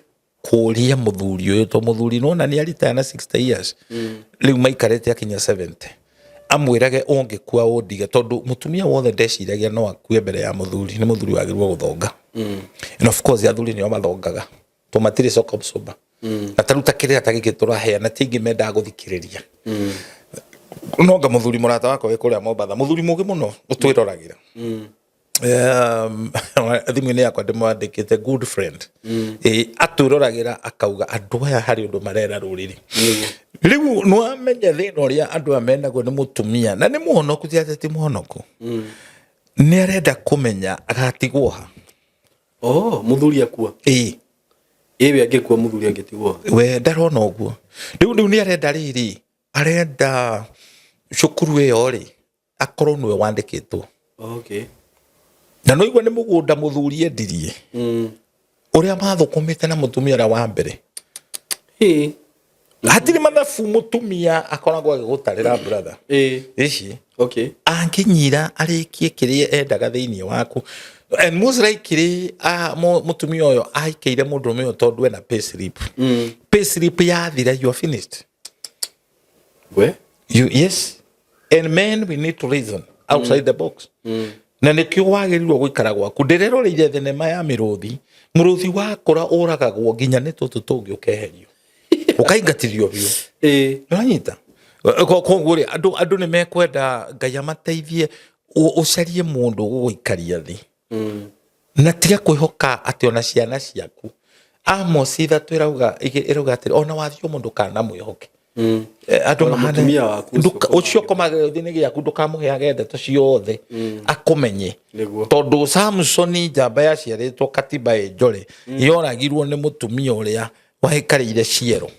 kũria mũthuri ũyũ, tondũ mũthuri nĩwona nĩ aritaya na 60 years. Rĩu maikarĩte akinya 70. Amwĩrage ũngĩkua ũndige, tondũ mũtumia wothe ndeciragia no akue mbere ya mũthuri, nĩ mũthuri wagĩrĩirwo gũthonga. And of course athuri nĩo mathongaga, tondũ matirĩ shock absorber. Na ta rĩu ta kĩrĩra ta gĩkĩ tũraheana, ti aingĩ mendaga gũthikĩrĩria. No nga mũthuri mũrata wakwa wĩ kũrĩa Mombatha, mũthuri mũgĩ mũno ũtwĩroragĩra. Thimũ-inĩ yakwa ndĩmwandĩkĩte good friend. Atwĩroragĩra akauga andũ aya harĩ ũndũ marera rũrĩrĩ. Rĩu nĩwamenya thĩna ũrĩa andũ aya menagwo nĩ mũtumia, na nĩ mũhonoku, ti atĩ ti mũhonoku. Nĩ arenda kũmenya agatigwo ha. Oh, mũthuri akua. Ĩ. Ĩ we angĩkua mũthuri angĩtigwo ha? We ndarona ũguo. Rĩu nĩ arenda rĩrĩ, arenda cukuru ĩyo rĩ, akorwo nĩwe wandĩkĩtwo. Na no igua nĩ mũgũnda mũthuri endirie. Ũrĩa mathũkũmĩte na mũtumia ũrĩa wa mbere. Hatirĩ mathabu mũtumia akoragwo agĩgũtarĩra brother. Ici. Angĩnyira arĩkie kĩrĩa endaga thĩinĩ waku. And most likely, mũtumia ũyũ aikeire mũndũrũme ũyũ tondũ ena pay slip. Pay slip yathira, you are finished. We? You, yes. And men, we need to reason outside the box. Na nĩkĩo wagĩrĩirwo gũikara gwaku. Ndĩreroreire thenema ya mĩrũthi. Mũrũthi wakũra ũragagwo nginya nĩ tũtũ tũngĩ ũkeherio. Ũkaingatithio biũ. Nĩwanyita? Koguo rĩ, andũ nĩ mekwenda Ngai amateithie ũcarie mũndũ ũgũgũikaria thĩ. Na tiga kwĩhoka atĩ ona ciana ciaku. Amos ithatũ ĩrauga atĩrĩ, ona wathiĩ ũmwe ndũkanamwĩhoke. Andũ Ona mahana mũtumia waku ũcio ũcio ũkomagĩra gĩthĩ-inĩ gĩaku, ndũkamũheage ndeto ciothe. Akũmenye. Tondũ Samsoni njamba yaciarĩtwo katiba ĩ njore, yoragirwo nĩ mũtumia ũrĩa waikarĩire ciero.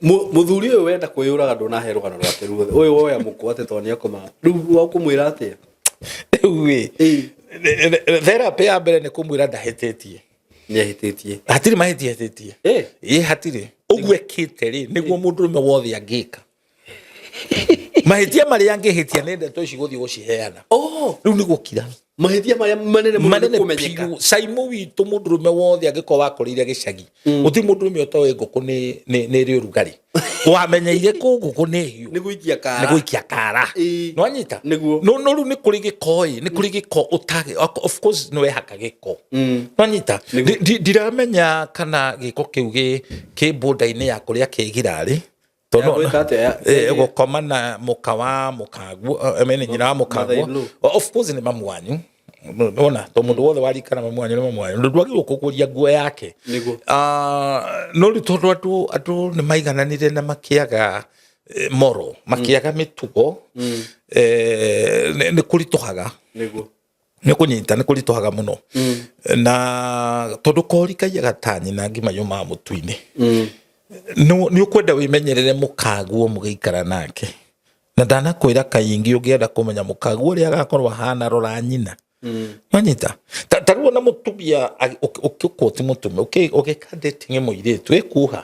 Mũthuri ũyũ wenda kwĩyũraga ndũnahe rũgano rwake ruothe. Ũyũ woya mũkwa atĩ tondũ nĩakomaga. Rĩu wakũmwĩra atĩa? Rĩu ĩ, therapy ya mbere nĩ kũmwĩra ndahĩtĩtie. Nĩahĩtĩtie. Hatirĩ mahĩtia ahĩtĩtie. Ĩ, hatirĩ. Ũguo ekĩte rĩ, nĩguo mũndũrũme wothe angĩka. Mahĩtia marĩa angĩhĩtia nĩ ndeto ici gũthiĩ gũciheana. Oh. Rĩu nĩ gũkira. Mahĩtia marĩa manene mũno nĩ Manene kũmenyeka. biũ. Caimũ witũ mũndũrũme wothe angĩkorwo wakũrĩire gĩcagi, gũtirĩ mũndũrũme ũtoĩ ngũkũ nĩ ĩrĩ ũrugarĩ. Wamenyeire kũ ngũkũ nĩ hiũ. Nĩ gũikia Nĩ kara. gũikia kara. Ĩĩ. Nĩwanyita? Nĩguo. No rĩu nĩ kũrĩ gĩko ĩ, nĩ kũrĩ gĩko ũtagĩ, of course nĩ wehaka gĩko. Nĩwanyita? Nĩguo. Ndiramenya kana gĩko kĩu kĩ border-inĩ ya kũrĩa kĩgirarĩ. Ya gwĩka atĩa? Gũkoma na mũka wa mũkaguo, I mean, nyina wa mũkaguo. Mother-in-law. Of course nĩ mamu wanyu. Ona to mũndũ wothe warikana mamu wanyu nĩ mamu wanyu. Ndwagĩrĩirwo kũguũria nguo yake. Nĩguo. No rĩu tondũ andũ nĩ maigananire na makĩaga moral, makĩaga mĩtugo, nĩ kũritũhaga. Nĩguo. Nĩ kũnyita, nĩ kũritũhaga mũno. Na tondũ kori kaiyaga ta nyina ngima yumaga mũtu-inĩ. Nĩ ũkwenda wĩmenyerere mũkaguo mũgĩikara nake. Na ndanakwĩra kaingĩ ũngĩenda kũmenya mũkaguo ũrĩa agakorwo ahana rora nyina. Wanyita? Ta rĩu ona mũtumia ũkĩkwo ti mũtumia, ũgĩka dating mũirĩtu, ĩkuha.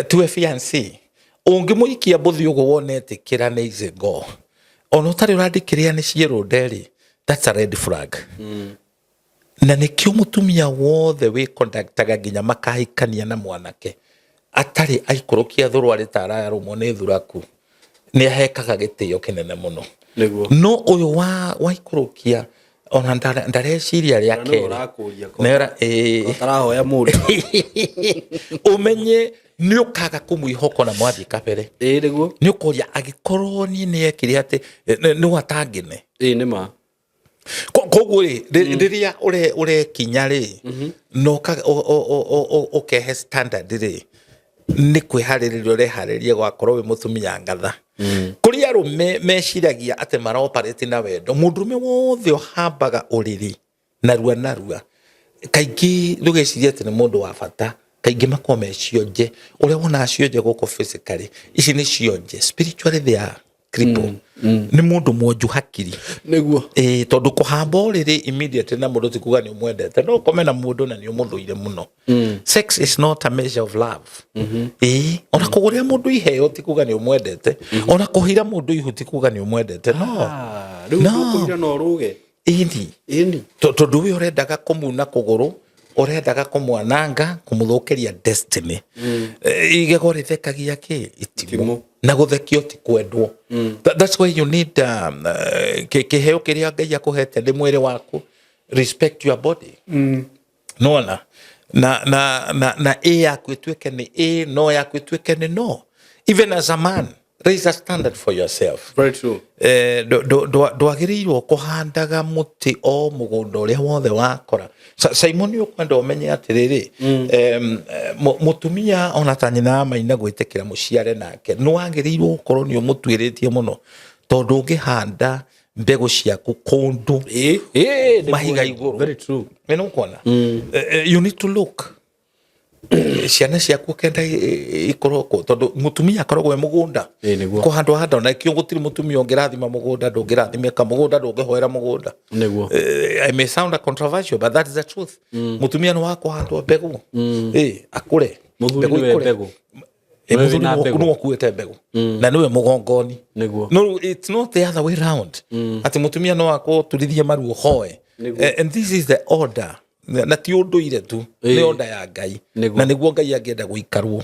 Tuwe fiancé. Ũngĩmũikia mbũthi ũguo wone etĩkĩra nĩ easy go. Ona ũtarĩ ũrandĩkĩrĩa nĩ ciĩrũnde rĩ, that's a red flag. Na nĩkĩo mũtumia wothe wĩ conductaga nginya makahikania na mwanake atarĩ aikũrũkia thũrwarĩ ta ararũmwo nĩ thuraku, nĩ ahekaga gĩtĩo kĩnene mũno. Nĩguo. No ũyũ waikũrũkia ona ndareciria rĩa Ona nĩwe kerĩ. ũrakũria ko. Nĩwe ĩĩ. Ũtarahoya mũndũ. Ũmenye nĩ ũkaga kũmwĩhoka ona mwathiĩ kabere. Ĩĩ nĩguo. Nĩ ũkoria angĩkorwo niĩ nĩ ekire atĩ, nĩ watangĩne. Ĩĩ nĩ ma. Koguo rĩ, rĩrĩa ũrekinya rĩ, na ũkehe standard rĩ, nĩ kwĩharĩrĩria ũreharĩria gwakorwo wĩ mũtumia ngatha. Kũrĩ arũme meciragia atĩ maraoperate na wendo. Mũndũrũme wothe ũhambaga ũrĩrĩ narua narua, kaingĩ ndũgecirie atĩ nĩ mũndũ wa bata, kaingĩ makoragwo me cionje. Ũrĩa wonaga cionje gũkũ physically, ici nĩ cionje. Spiritually they are cripple. Nĩ mũndũ mwonju hakiri. Nĩguo. Ĩĩ, tondũ kũhamba ũrĩrĩ immediately na mũndũ ti kuga nĩ ũmwendete, no ũkome na mũndũ na nĩ ũmũthũire mũno. Sex is not a measure of love. Ĩĩ, ona kũgũrĩra mũndũ iheo ti kuga nĩ ũmwendete, ona kũhira mũndũ ihu ti kuga nĩ ũmwendete, no. Rĩu No. ũkũhira na ũrũge. Ĩni. Ĩni. Tondũ we ũrendaga kũmuna kũgũrũ, ũrendaga kũmwananga, kũmũthũkĩria destiny. Igego rĩthekagia kĩ? Itimũ. Itimũ. Na gũthekio ti kwendwo. That's why you need, kĩheo kĩrĩa Ngai akũhete nĩ mwĩrĩ waku. Respect your body. Nona. Na ĩ yaku ĩtuĩke nĩ ĩ, no yaku ĩtuĩke nĩ no. Even as a man, raise a standard for yourself. Very true. Ndwagĩrĩirwo kũhandaga mũtĩ o mũgũnda ũrĩa wothe wakora. Simon, ũkwenda ũmenye atĩrĩrĩ, mũtumia ona ta nyina wa maina gwĩtĩkĩra mũciare nake, nĩ wagĩrĩirwo gũkorwo nĩ ũmũtuĩrĩtie mũno, tondũ ũngĩhanda mbegũ ciaku kũndũ Ĩĩ, ĩĩ, nĩguo. mahiga igũrũ. Very true. Nĩ ũkuona? You need to look. Ciana ciaku ũkenda ikorwo kũ, tondũ mũtumia akoragwo e mũgũnda. Ĩĩ, nĩguo. Kũhandwo handa, ona kĩo gũtirĩ mũtumia ũngĩrathima mũgũnda, ndũngĩrathimĩka mũgũnda, ndũngĩhoera mũgũnda. Nĩguo. I may sound a controversial, but that is the truth. Mũtumia nĩ wa kũhandwo mbegũ. Ĩĩ, akũre. Mũthuri Mbegũ nĩwe ikũre. mbegũ. Nĩwe Mũthuri wĩna mbegũ. nĩwe ũkuĩte mbegũ. Na nĩwe mũgongoni. Nĩguo. No, it's not the other way round. Atĩ mũtumia no akũturithie maru ũhoe. Nĩguo. And this is the order. Na ti ũndũire tu, nĩ order ya Ngai. Nĩguo. Na nĩguo Ngai angĩenda gũikarwo.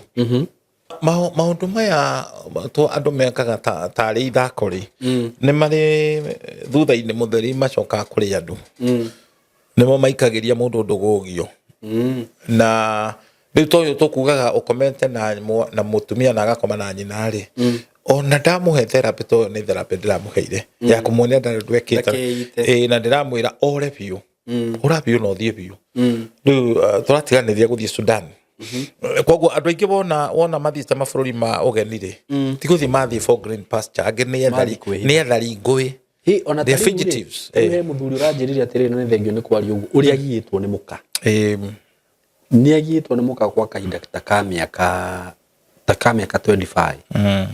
Maũndũ maya to andũ mekaga tarĩ ithako rĩ, nĩ marĩ thutha-inĩ mũtheri macokaga kũrĩ andũ. Nĩmo maikagĩria mũndũ ndũgũgio. Na rĩu to ũyũ tũkugaga ũkomete na mũtumia na agakoma na nyina rĩ, ona ndamũhe therapy, to ũyũ nĩ therapy ndĩramũheire ya kũmuonia ndarĩ ũndũ ekĩte. Ndakeite. Ĩĩ, na ndĩramwĩra ore biũ. Ora biũ na ũthiĩ biũ. Rĩu, tũratiganĩria gũthiĩ Sudan. Koguo andũ aingĩ wona mathiĩte mabũrũri ma ũgeni rĩ, ti gũthiĩ mathiĩ for green pasture, angĩ nĩ ethari, Mathiĩ kwĩhitha. nĩ ethari ngũĩ. Hĩ, ona They are ta rĩu rĩ, fugitives. ta rĩu he mũthuri ũranjĩrire atĩrĩrĩ, na nĩ thengio nĩ kwaria ũguo, ũrĩa agiĩtwo nĩ mũka. Nĩ agiĩtwo nĩ mũka kwa kahinda ta ka mĩaka, ta ka mĩaka 25.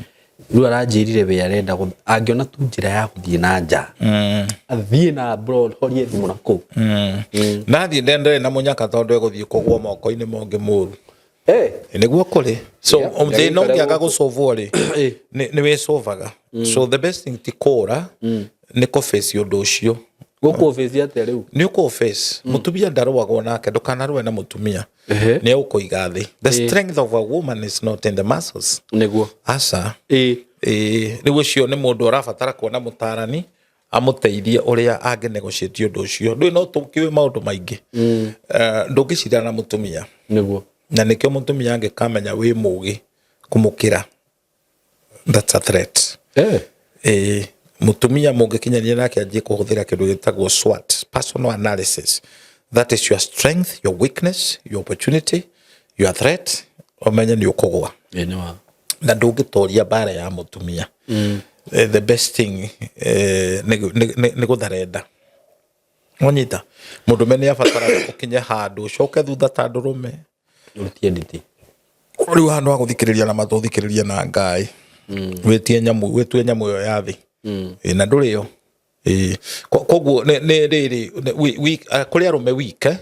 Rĩu aranjĩrire we arenda angĩona tu njĩra ya gũthiĩ na nja. Athiĩ na abroad, horie thimũ na kũu. Nathiĩ ndenderee na mũnyaka tondũ egũthiĩ kũgũa moko-inĩ mongĩ mũru. Nĩguo kũrĩ. So thĩna ũngĩaga gũcovwo rĩ, nĩ wĩcovaga. So the best thing ti kũra, nĩ kũface ũndũ ũcio. Gũkũ-face atĩa rĩu? Nĩ ũkũ-face. Mũtumia ndarũagwo nake, ndũkanarũe na mũtumia. Nĩ egũkũiga thĩ. The strength of a woman is not in the muscles. Nĩguo. Aca. Rĩu ũcio nĩ mũndũ ũrabatara kuona mũtarani amũteithie ũrĩa angĩ negotiate ũndũ ũcio. Ndũĩ no tũkĩũĩ maũndũ maingĩ. Ndũngĩcindana na mũtumia. Nĩguo. Na nĩkĩo mũtumia angĩkamenya wĩ mũgĩ kũmũkĩra, that's a threat. Mũtumia mũngĩkinyania nake anjie kũhũthĩra kĩndũ gĩtagwo SWOT, personal analysis. That is your strength, your weakness, your opportunity, your threat, ũmenye nĩ ũkũgwa. Nĩ wa. Na ndũngĩtoria mbara ya mũtumia. The best thing nĩ gũtharenda. Wanyita? Mũndũme nĩ abataraga ũkinye handũ ũcoke thutha ta ndũrũme. Ũrutie nditi. Rĩu handũ ha gũthikĩrĩria na matũ ũthikĩrĩrie na ngai. Wĩtie nyamũ, wĩtue nyamũ ĩyo ya thĩ. Na ndũrĩ yo. Koguo nĩ rĩrĩ, kũrĩ arũme weak,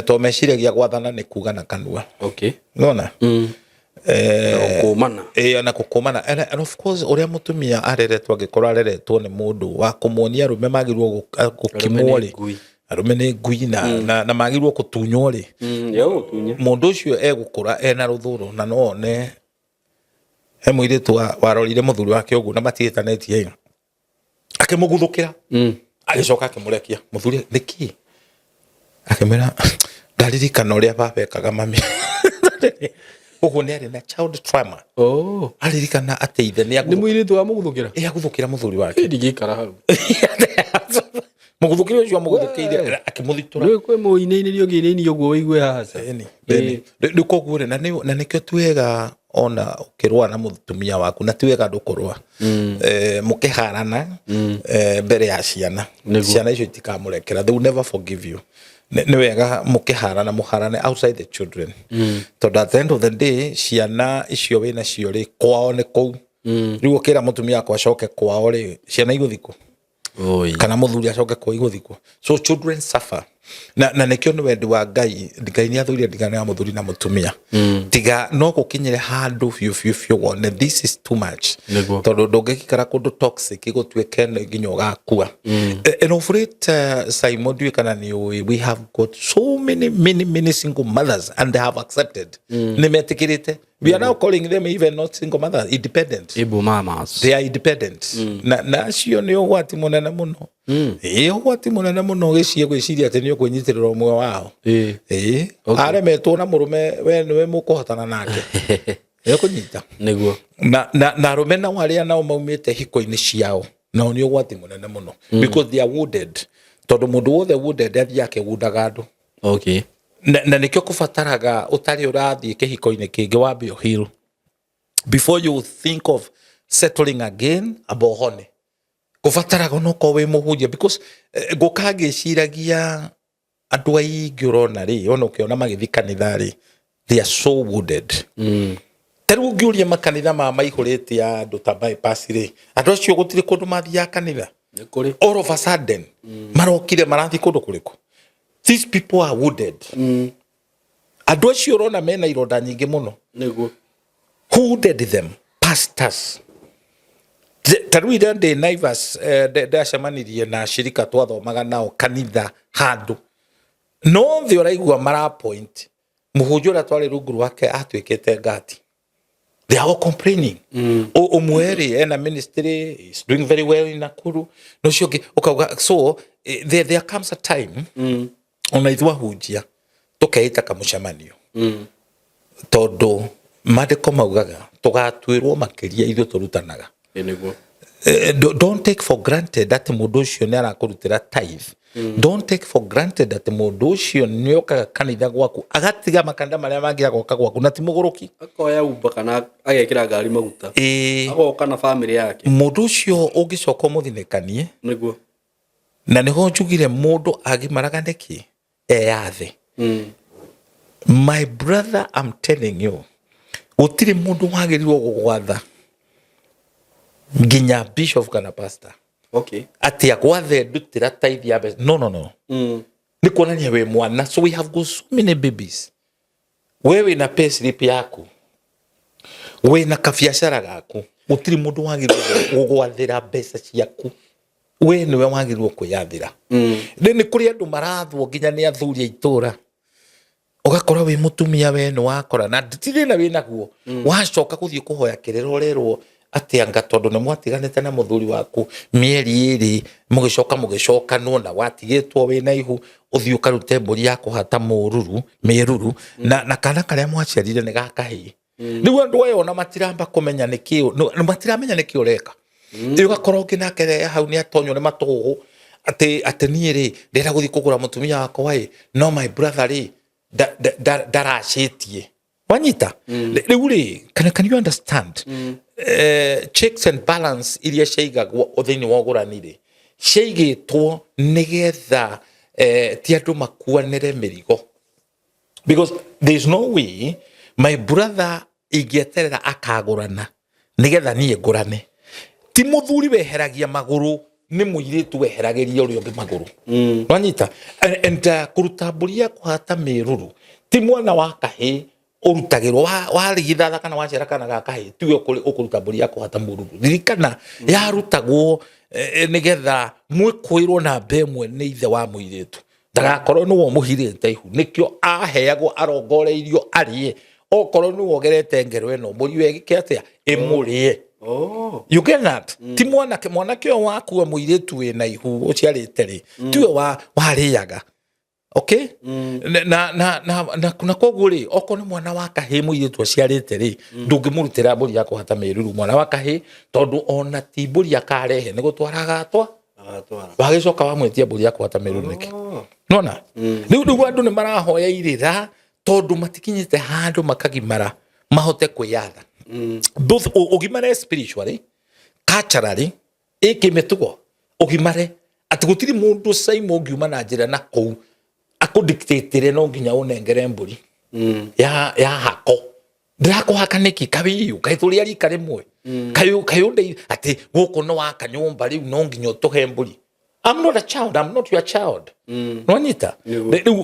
to meciragia gwathana nĩ kuga na kanua. Nona? Gũkũmana. Na gũkũmana. And of course ũrĩa mũtumia areretwo, angĩkorwo areretwo nĩ mũndũ wa kũmuonia arũme magĩrĩirwo gũkimwo rĩ. Arũme nĩ ngui na magĩrĩirwo gũtunywo rĩ. Mũndũ ũcio egũkũra ena rũthũro na no one he mũirĩtu warorire mũthuri wake ũguo na matiĩtanĩtie ĩ. Akĩmũguthũkĩra. Agĩcoka akĩmũrekia. Mũthuri nĩkĩ? Akĩmwĩra ndaririkana ũrĩa baba ekaga mami. Ũguo nĩ arĩ na child trauma. Aririkana atĩ ithe nĩ Nĩ mũirĩtu wamũguthũkĩra? Ĩ, aguthũkĩra mũthuri wake. Ndingĩikara hau. Mũguthũkĩre ũcio amũguthũkĩire akĩmũthitũra. Rĩu kwĩ mũinainĩrio ũngĩinainio ũguo ũigue haha. Rĩu koguo rĩ, na nĩkĩo ti wega ona ũkĩrũa na mũtumia waku, na ti wega andũ kũrũa. Mũkĩharana mbere ya ciana. Ciana icio itikamũrekera. They will never forgive you. Nĩ wega mũkĩharana, mũharane outside the children. Tondũ at the end of the day, ciana icio wĩna cio rĩ, kwao nĩ kũu. Rĩu ũkĩra mũtumia wakwa acoke kwao rĩ, ciana igũthiĩ kũ? Kana mũthuri acoke kwao igũthiĩ kũ? So children suffer. Na nĩkĩo nĩ wendi wa Ngai, Ngai nĩ athũire ndigano ya mũthuri na mũtumia. Tiga no gũkinyĩre handũ biũ biũ biũ wone this is too much. Tondũ ndũngĩgĩikara kũndũ toxic gũtuĩke nĩ nginya ũgakua. And of late, Simon, ndiũĩ kana nĩ ũĩ, we have got so many, many, many single mothers and they have accepted. Nĩ metĩkĩrĩte. We are now calling them even not single mothers, independent. Able mamas. They are independent. Na acio nĩ ũgwati mũnene mũno. Ĩĩ, ũgwati mũnene mũno ũgĩciria gwĩciria atĩ nĩ ũkwĩnyitĩrĩra ũmwe wao. Ĩĩ, aremetwo na mũrũme we nĩwe mũkũhotana nake. Ekũnyita. Nĩguo. Na arũme nao arĩa nao maumĩte hiko-inĩ ciao, nao nĩ ũgwati mũnene mũno. Because they are wounded. Tondũ mũndũ wothe wounded athiaga akĩwundaga andũ. Na nĩkĩo kũbataraga ũtarĩ ũrathiĩ kĩhiko-inĩ kĩngĩ wambe ũheal. Before you think of settling again, amba ũhone. Kũbataraga onokorwo wĩ mũhunjia, because ngũka ngĩciragia andũ aingĩ ũrona rĩ, ona ũkĩona magĩthiĩ kanitha rĩ, they are so wounded. Ta rĩu ũngĩũria makanitha ma maihũrĩte andũ ta bypass rĩ, andũ acio gũtirĩ kũndũ mathiaga kanitha. All of a sudden, marokire marathiĩ kũndũ kũrĩkũ? These people are wounded. Andũ acio ũrona mena ironda nyingĩ mũno. Nĩguo. Who wounded them? Pastors. Ta rĩu ira ndĩ Naivas, ndacemanirie na shirika twathomaga nao kanitha handũ. No thĩ ũraigua mara point. Mũhunjia ũrĩa twarĩ rungu rwake atuĩkĩte ngati. They are all complaining. Ũmwe rĩ, ena ministry, is doing very well in Nakuru. No ũcio ũngĩ, ũkauga, so, there comes a time, ona ithuĩ ahunjia, tũkeita kamũcemanio. Tondũ maandĩko maugaga, tũgatuĩrwo makĩria ithuĩ tũrutanaga. Nĩguo. Don't take for granted atĩ mũndũ ũcio nĩ arakũrutĩra tithe. Don't take for granted atĩ mũndũ ũcio nĩ okaga kanitha gwaku, agatiga makanitha marĩa mangĩ agoka gwaku, na ti mũgũrũki. Akoya Uber kana agekĩra ngari maguta. Agoka na family yake. Mũndũ ũcio ũngĩcoka ũmũthinĩkanie. Nĩguo. Na nĩho njugire mũndũ agimaraga nĩkĩ? Eyathe. My brother, I'm telling you, gũtirĩ mũndũ wagĩrĩirwo gũgwatha nginya bishop kana pastor. Atĩ agwathe ndutĩra tithe ya mbeca. No, no, no. Nĩ kuonania wĩ mwana. So we have got so many babies. We wĩna payslip yaku, wĩna kabiacara gaku, gũtirĩ mũndũ wagĩrĩirwo gũgwathĩra mbeca ciaku. We nĩwe wagĩrĩirwo kwĩyathĩra. Rĩu nĩ kũrĩ andũ marathwo nginya nĩ athuri a itũra, ũgakora wĩ mũtumia we nĩ wakora na ti thĩna wĩ naguo, wacoka gũthiĩ kũhoya kĩrĩra ũrerwo atĩ anga tondũ nĩ mwatiganĩte na mũthuri waku mĩeri 2, mũgĩcoka mũgĩcokanwo na watigĩtwo wĩ na ihu, ũthiĩ ũkarute mbũri ya kũhata mũruru mĩruru na kana karĩa mwaciarire nĩ ga kahĩĩ. Rĩu andũ aya ona matiramba kũmenya nĩkĩ, matiramenya nĩkĩ ũreka. Rĩu ũgakora ũngĩ nake re hau nĩ atonywo nĩ matũgũgũ atĩ niĩ rĩ ndĩrenda gũthiĩ kũgũra mũtumia wakwa ĩ, no my brother rĩ ndaracĩtie. Wanyita? Rĩu rĩ, can you understand? Checks and balance iria ciaigagwo thĩinĩ wa ũgũrani rĩ, ciaigĩtwo nĩgetha ti andũ makuanĩre mĩrigo. Because there is no way my brother ingĩeterera akagũrana nĩgetha niĩ ngũrane. Ti mũthuri weheragia magũrũ, nĩ mũirĩtu weheragĩria ũrĩa ũngĩ magũrũ. Wanyita? And kũruta mbũri ya kũhata mĩruru ti mwana wa kahĩĩ ũrutagĩrwo warigithatha kana waciara kana ga kahĩĩ, tiwe ũkũruta mbũri ya kũhata mũruru. Ririkana yarutagwo nĩgetha mwĩkũĩrwo namba ĩmwe nĩ ithe wa mũirĩtu, ndagakorwo nĩwe ũmũhirĩte ihu, nĩkĩo aheagwo arongoreirio arĩe. Okorwo nĩwe ũgerete ngero ĩno, mbũri ĩyo ĩgĩke atĩa? Ĩmũrĩe. You get that? Ti mwanake, mwanake ũyũ wakua mũirĩtu wĩna ihu ũciarĩte rĩ, tiwe warĩaga. Okay? Na koguo rĩ, okorwo nĩ mwana wa kahĩĩ mũirĩtu aciarĩte rĩ, ndũngĩmũrutĩra mbũri ya kũhata mĩruru mwana wa kahĩĩ, tondũ ona ti mbũri akarehe, nĩ gũtwara agatwa. Wagĩcoka wamwĩtia mbũri ya kũhata mĩruru nĩkĩ? Nona? Rĩu andũ nĩ marahoya irĩra tondũ matikinyĩte handũ makagimara mahote kwĩyatha. Both ũgimare spiritually, culturally, ĩkĩmĩtugo, ũgimare atĩ gũtirĩ mũndũ Simon ũngiuma na njĩra na kũu akũdictatĩre no nginya ũnengere mbũri ya hako. Ndĩrakũhaka nĩkĩ? Kawiũ kaĩ tũrĩ a rika rĩmwe, kaĩ ũndĩ atĩ gũkũ nĩ waka nyũmba rĩu no nginya ũtũhe mbũri. I'm not a child, I'm not your child. Nwanyita? Rĩu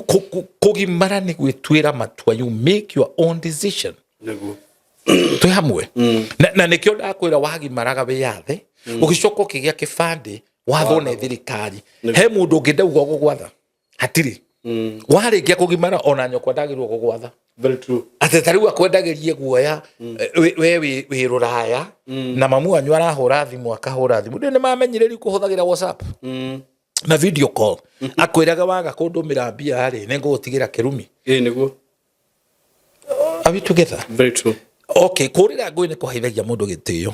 kũgimara nĩ gwĩtuĩra matua, you make your own decision. Twĩ hamwe. Na nĩkĩo ndakwĩra wagimaraga wĩyathe, ũgĩcoka ũkĩgĩa kĩbandĩ, wathwo nĩ thirikari. He mũndũ ũngĩ ndauga ũgũgwatha? Hatirĩ. Warĩkia kũgimara ona nyũkwa ndagĩrĩirwo gũgwatha. Very true. Atĩ ta rĩu akwendagĩrie guoya, we wĩ rũraya na mamu wanyu arahũra thimũ, akahũra thimũ. Rĩu nĩ mamenyire rĩu kũhũthagĩra WhatsApp na video call, akwĩraga waga kũndũmĩra mbia rĩ, nĩ ngũgũtigĩra kĩrumi. Ĩĩ nĩguo. Are we together? Very true. Okay, kũrĩra ngũĩ nĩ kũheithagia mũndũ gĩtĩo,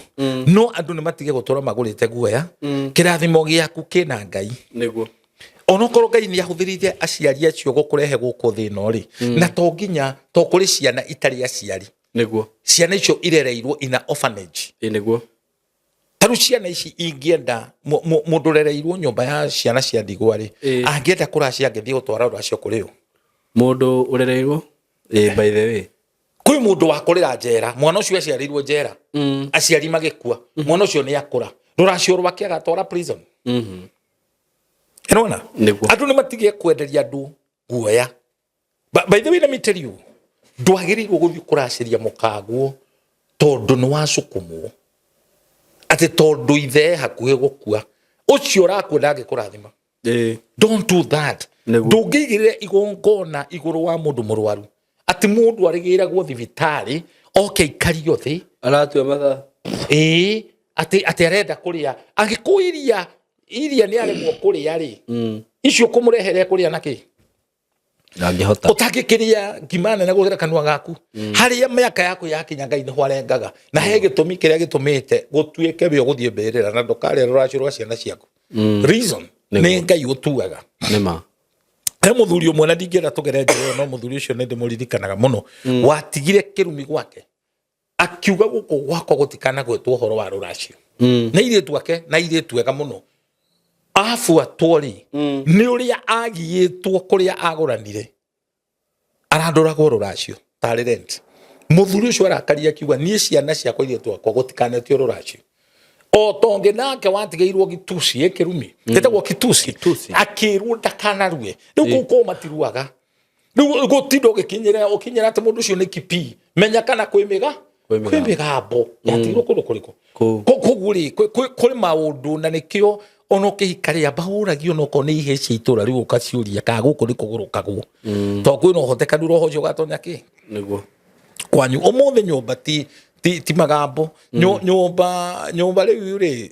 no andũ nĩ matige gũtũra magũrĩte guoya. Kĩrathimo gĩaku kĩna Ngai. Nĩguo. Onokorwo Ngai nĩ ahũthĩrire aciari acio gũkũrehe gũkũ thĩ ĩno rĩ, na to nginya to kũrĩ ciana itarĩ aciari. Nĩguo. Ciana icio irereirwo ina orphanage. Ĩĩ nĩguo. Ta rĩu ciana ici ingĩenda mũndũ ũrereirwo nyũmba ya ciana cia ndigwa rĩ, angĩenda kũracia angĩthiĩ gũtwara rũracio kũrĩ ũ? Mũndũ ũrereirwo? Ĩĩ, by the way. Kwĩ mũndũ wakũrĩra njera, mwana ũcio aciarĩirwo njera, aciari magĩkua, mwana ũcio nĩ akũra, rũracio rwake agatwara prison. Ĩrona? Nĩguo. Andũ nĩ matige kwenderia andũ guoya. By the way, let me tell you, ndwagĩrĩirwo gũthiĩ kũracĩria mũkaguo tondũ nĩ wacukumwo, atĩ tondũ ithe e hakuhĩ gũkua, ũcio ũrakua ndangĩkũrathima. Don't do that. Nĩguo. Ndũngĩigĩrĩra igongona igũrũ wa mũndũ mũrwaru, atĩ mũndũ arĩgĩragwo thibitarĩ oke aikario thĩ. Aratua mathaa. Ĩĩ, atĩ arenda kũrĩa, angĩkũ iria nĩ aremwo kũrĩa rĩ, icio kũmũrehere kũrĩa na kĩ? Ndangĩhota. Ũtangĩkĩria ngima nene gũkĩra kanua gaku. Harĩa mĩaka yaku yakinya Ngai nĩho arengaga. Na he gĩtũmi kĩrĩa gĩtũmĩte gũtuĩke we ũgũthiĩ mbĩrĩra na ndũkarĩa rũracio rwa ciana ciaku. Reason nĩ Ngai ũtuaga. Nĩma. He mũthuri ũmwe na ndingĩenda tũgere njĩra ĩyo, no mũthuri ũcio nĩ ndĩmũririkanaga mũno, watigire kĩrumi gwake akiuga gũkũ gwakwa gũtikanagwetwo ũhoro wa rũracio. Na airĩtu ake, na airĩtu ega mũno, abuatwo rĩ, nĩ ũrĩa agiĩtwo kũrĩa agũranire, arandũragwo rũracio tarĩ rent. Mũthuri ũcio arakaria akiuga niĩ ciana ciakwa airĩtu akwa gũtikanetio rũracio. O tongĩ nake watigĩirwo gitusi, ĩ kĩrumi gĩtagwo kitusi, Kitusi. akĩrwo ndakanarue. Rĩu kũu kwao matiruaga. Rĩu gũtinda ũgĩkinyĩra ũkinyĩra atĩ mũndũ ũcio nĩ kipi, menya kana kwĩ mĩga Kwĩ mĩgambo. kwĩ mĩgambo yatigirwo kũndũ kũrĩkũ. Kũu. Koguo rĩ, kũrĩ maũndũ, na nĩkĩo ona ũkĩhika rĩ, amba ũragio onokorwo nĩ ihĩĩ cia itũra rĩu, ũkaciũria kana gũkũ nĩ kũgũrũkagwo, tondũ kwĩna ũhotekanu roho ũcio ũgatonya kĩ Nĩguo. Kwanyu ũmũthĩ nyũmba ti magambo. Nyũmba rĩu rĩ,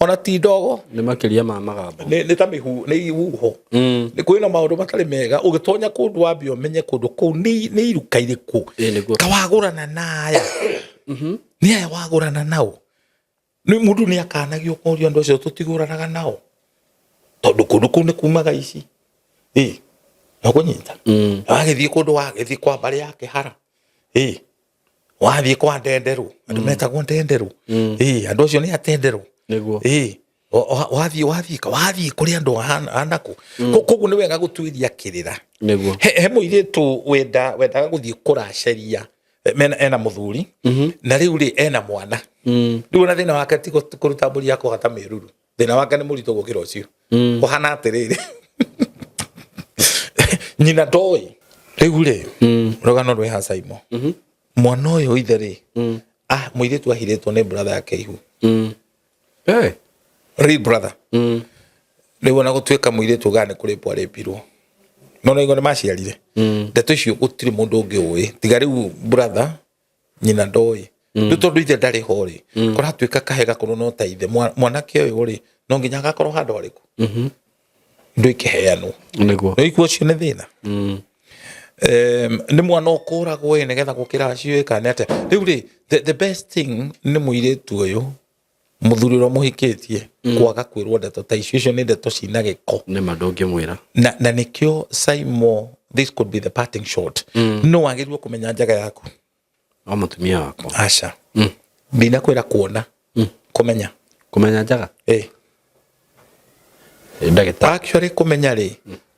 ona ti ndogo. Nĩ makĩria ma magambo. Nĩ ta mĩhu, nĩ ihuho. Nĩ kwĩna maũndũ matarĩ mega. Ũgĩtonya kũndũ, wambe ũmenye kũndũ kũu nĩ iruka irĩkũ. Ĩ, nĩguo. Kawagũrana na aya, nĩ aya wagũrana nao. Nĩ mũndũ nĩ akanagio korio andũ acio tũtigũranaga nao, tondũ kũndũ kũu nĩ kumaga ici ĩ no kũnyita. Wagĩthiĩ kũndũ, wagĩthiĩ kwa mbarĩ ya Kĩhara, ĩ wathiĩ kwa Ndenderũ, andũ metagwo Ndenderũ, ĩ andũ acio nĩ atenderũ. Nĩguo. Ĩ wathiĩ kũrĩ andũ anakũ. Koguo nĩ wega gũtuĩria kĩrĩra. Nĩguo. He mũirĩtu wendaga gũthiĩ kũraceria, ena mũthuri na rĩu rĩ ena mwana. Rĩu ona thĩna wake ti kũruta mbũri ya kũhata mĩruru, thĩna wake nĩ mũritũ gũkĩra ũcio. Ũhana atĩrĩrĩ, nyina ndoĩ. Rĩu rĩ, rũgano rwĩ hacaimo mwana ũyũ ithe rĩ, ah, mũirĩtu ahirĩtwo nĩ brother yake ihu. Hey. Real brother. Rĩu ona gũtuĩka mũirĩtu gaa nĩ kũrĩpwo arĩpirwo, no nĩguo nĩ maciarire ndeto icio, gũtirĩ mũndũ ũngĩ ũĩ tiga rĩu brother. Nyina ndoĩ. Rĩu tondũ ithe ndarĩ ho rĩ, kũratuĩka kahe gakorwo no ta ithe. Mwanake ũyũ rĩ, no nginya agakorwo handũ harĩkũ indo ikĩheanwo. Nĩguo. Nĩ ikuo ũcio nĩ thĩna. Nĩ mwana ũkũragwo ĩ nĩgetha gũkĩra acio ĩ kana nĩ atĩa. Rĩu rĩ, the best thing nĩ mũirĩtu ũyũ, mũthuri ũrĩa mũhikĩtie, kwaga kwĩrwo ndeto ta icio. Icio nĩ ndeto cina gĩko. Nĩ ma, ndũngĩmwĩra. Na nĩkĩo Saimo, this could be the parting shot. No wagĩrĩirwo kũmenya njaga yaku. No mũtumia wakwa. Aca, ndinakwĩra kuona, kũmenya. Kũmenya njaga. Ĩ. Ĩ, ndagĩtarĩ. Actually, kũmenya rĩ,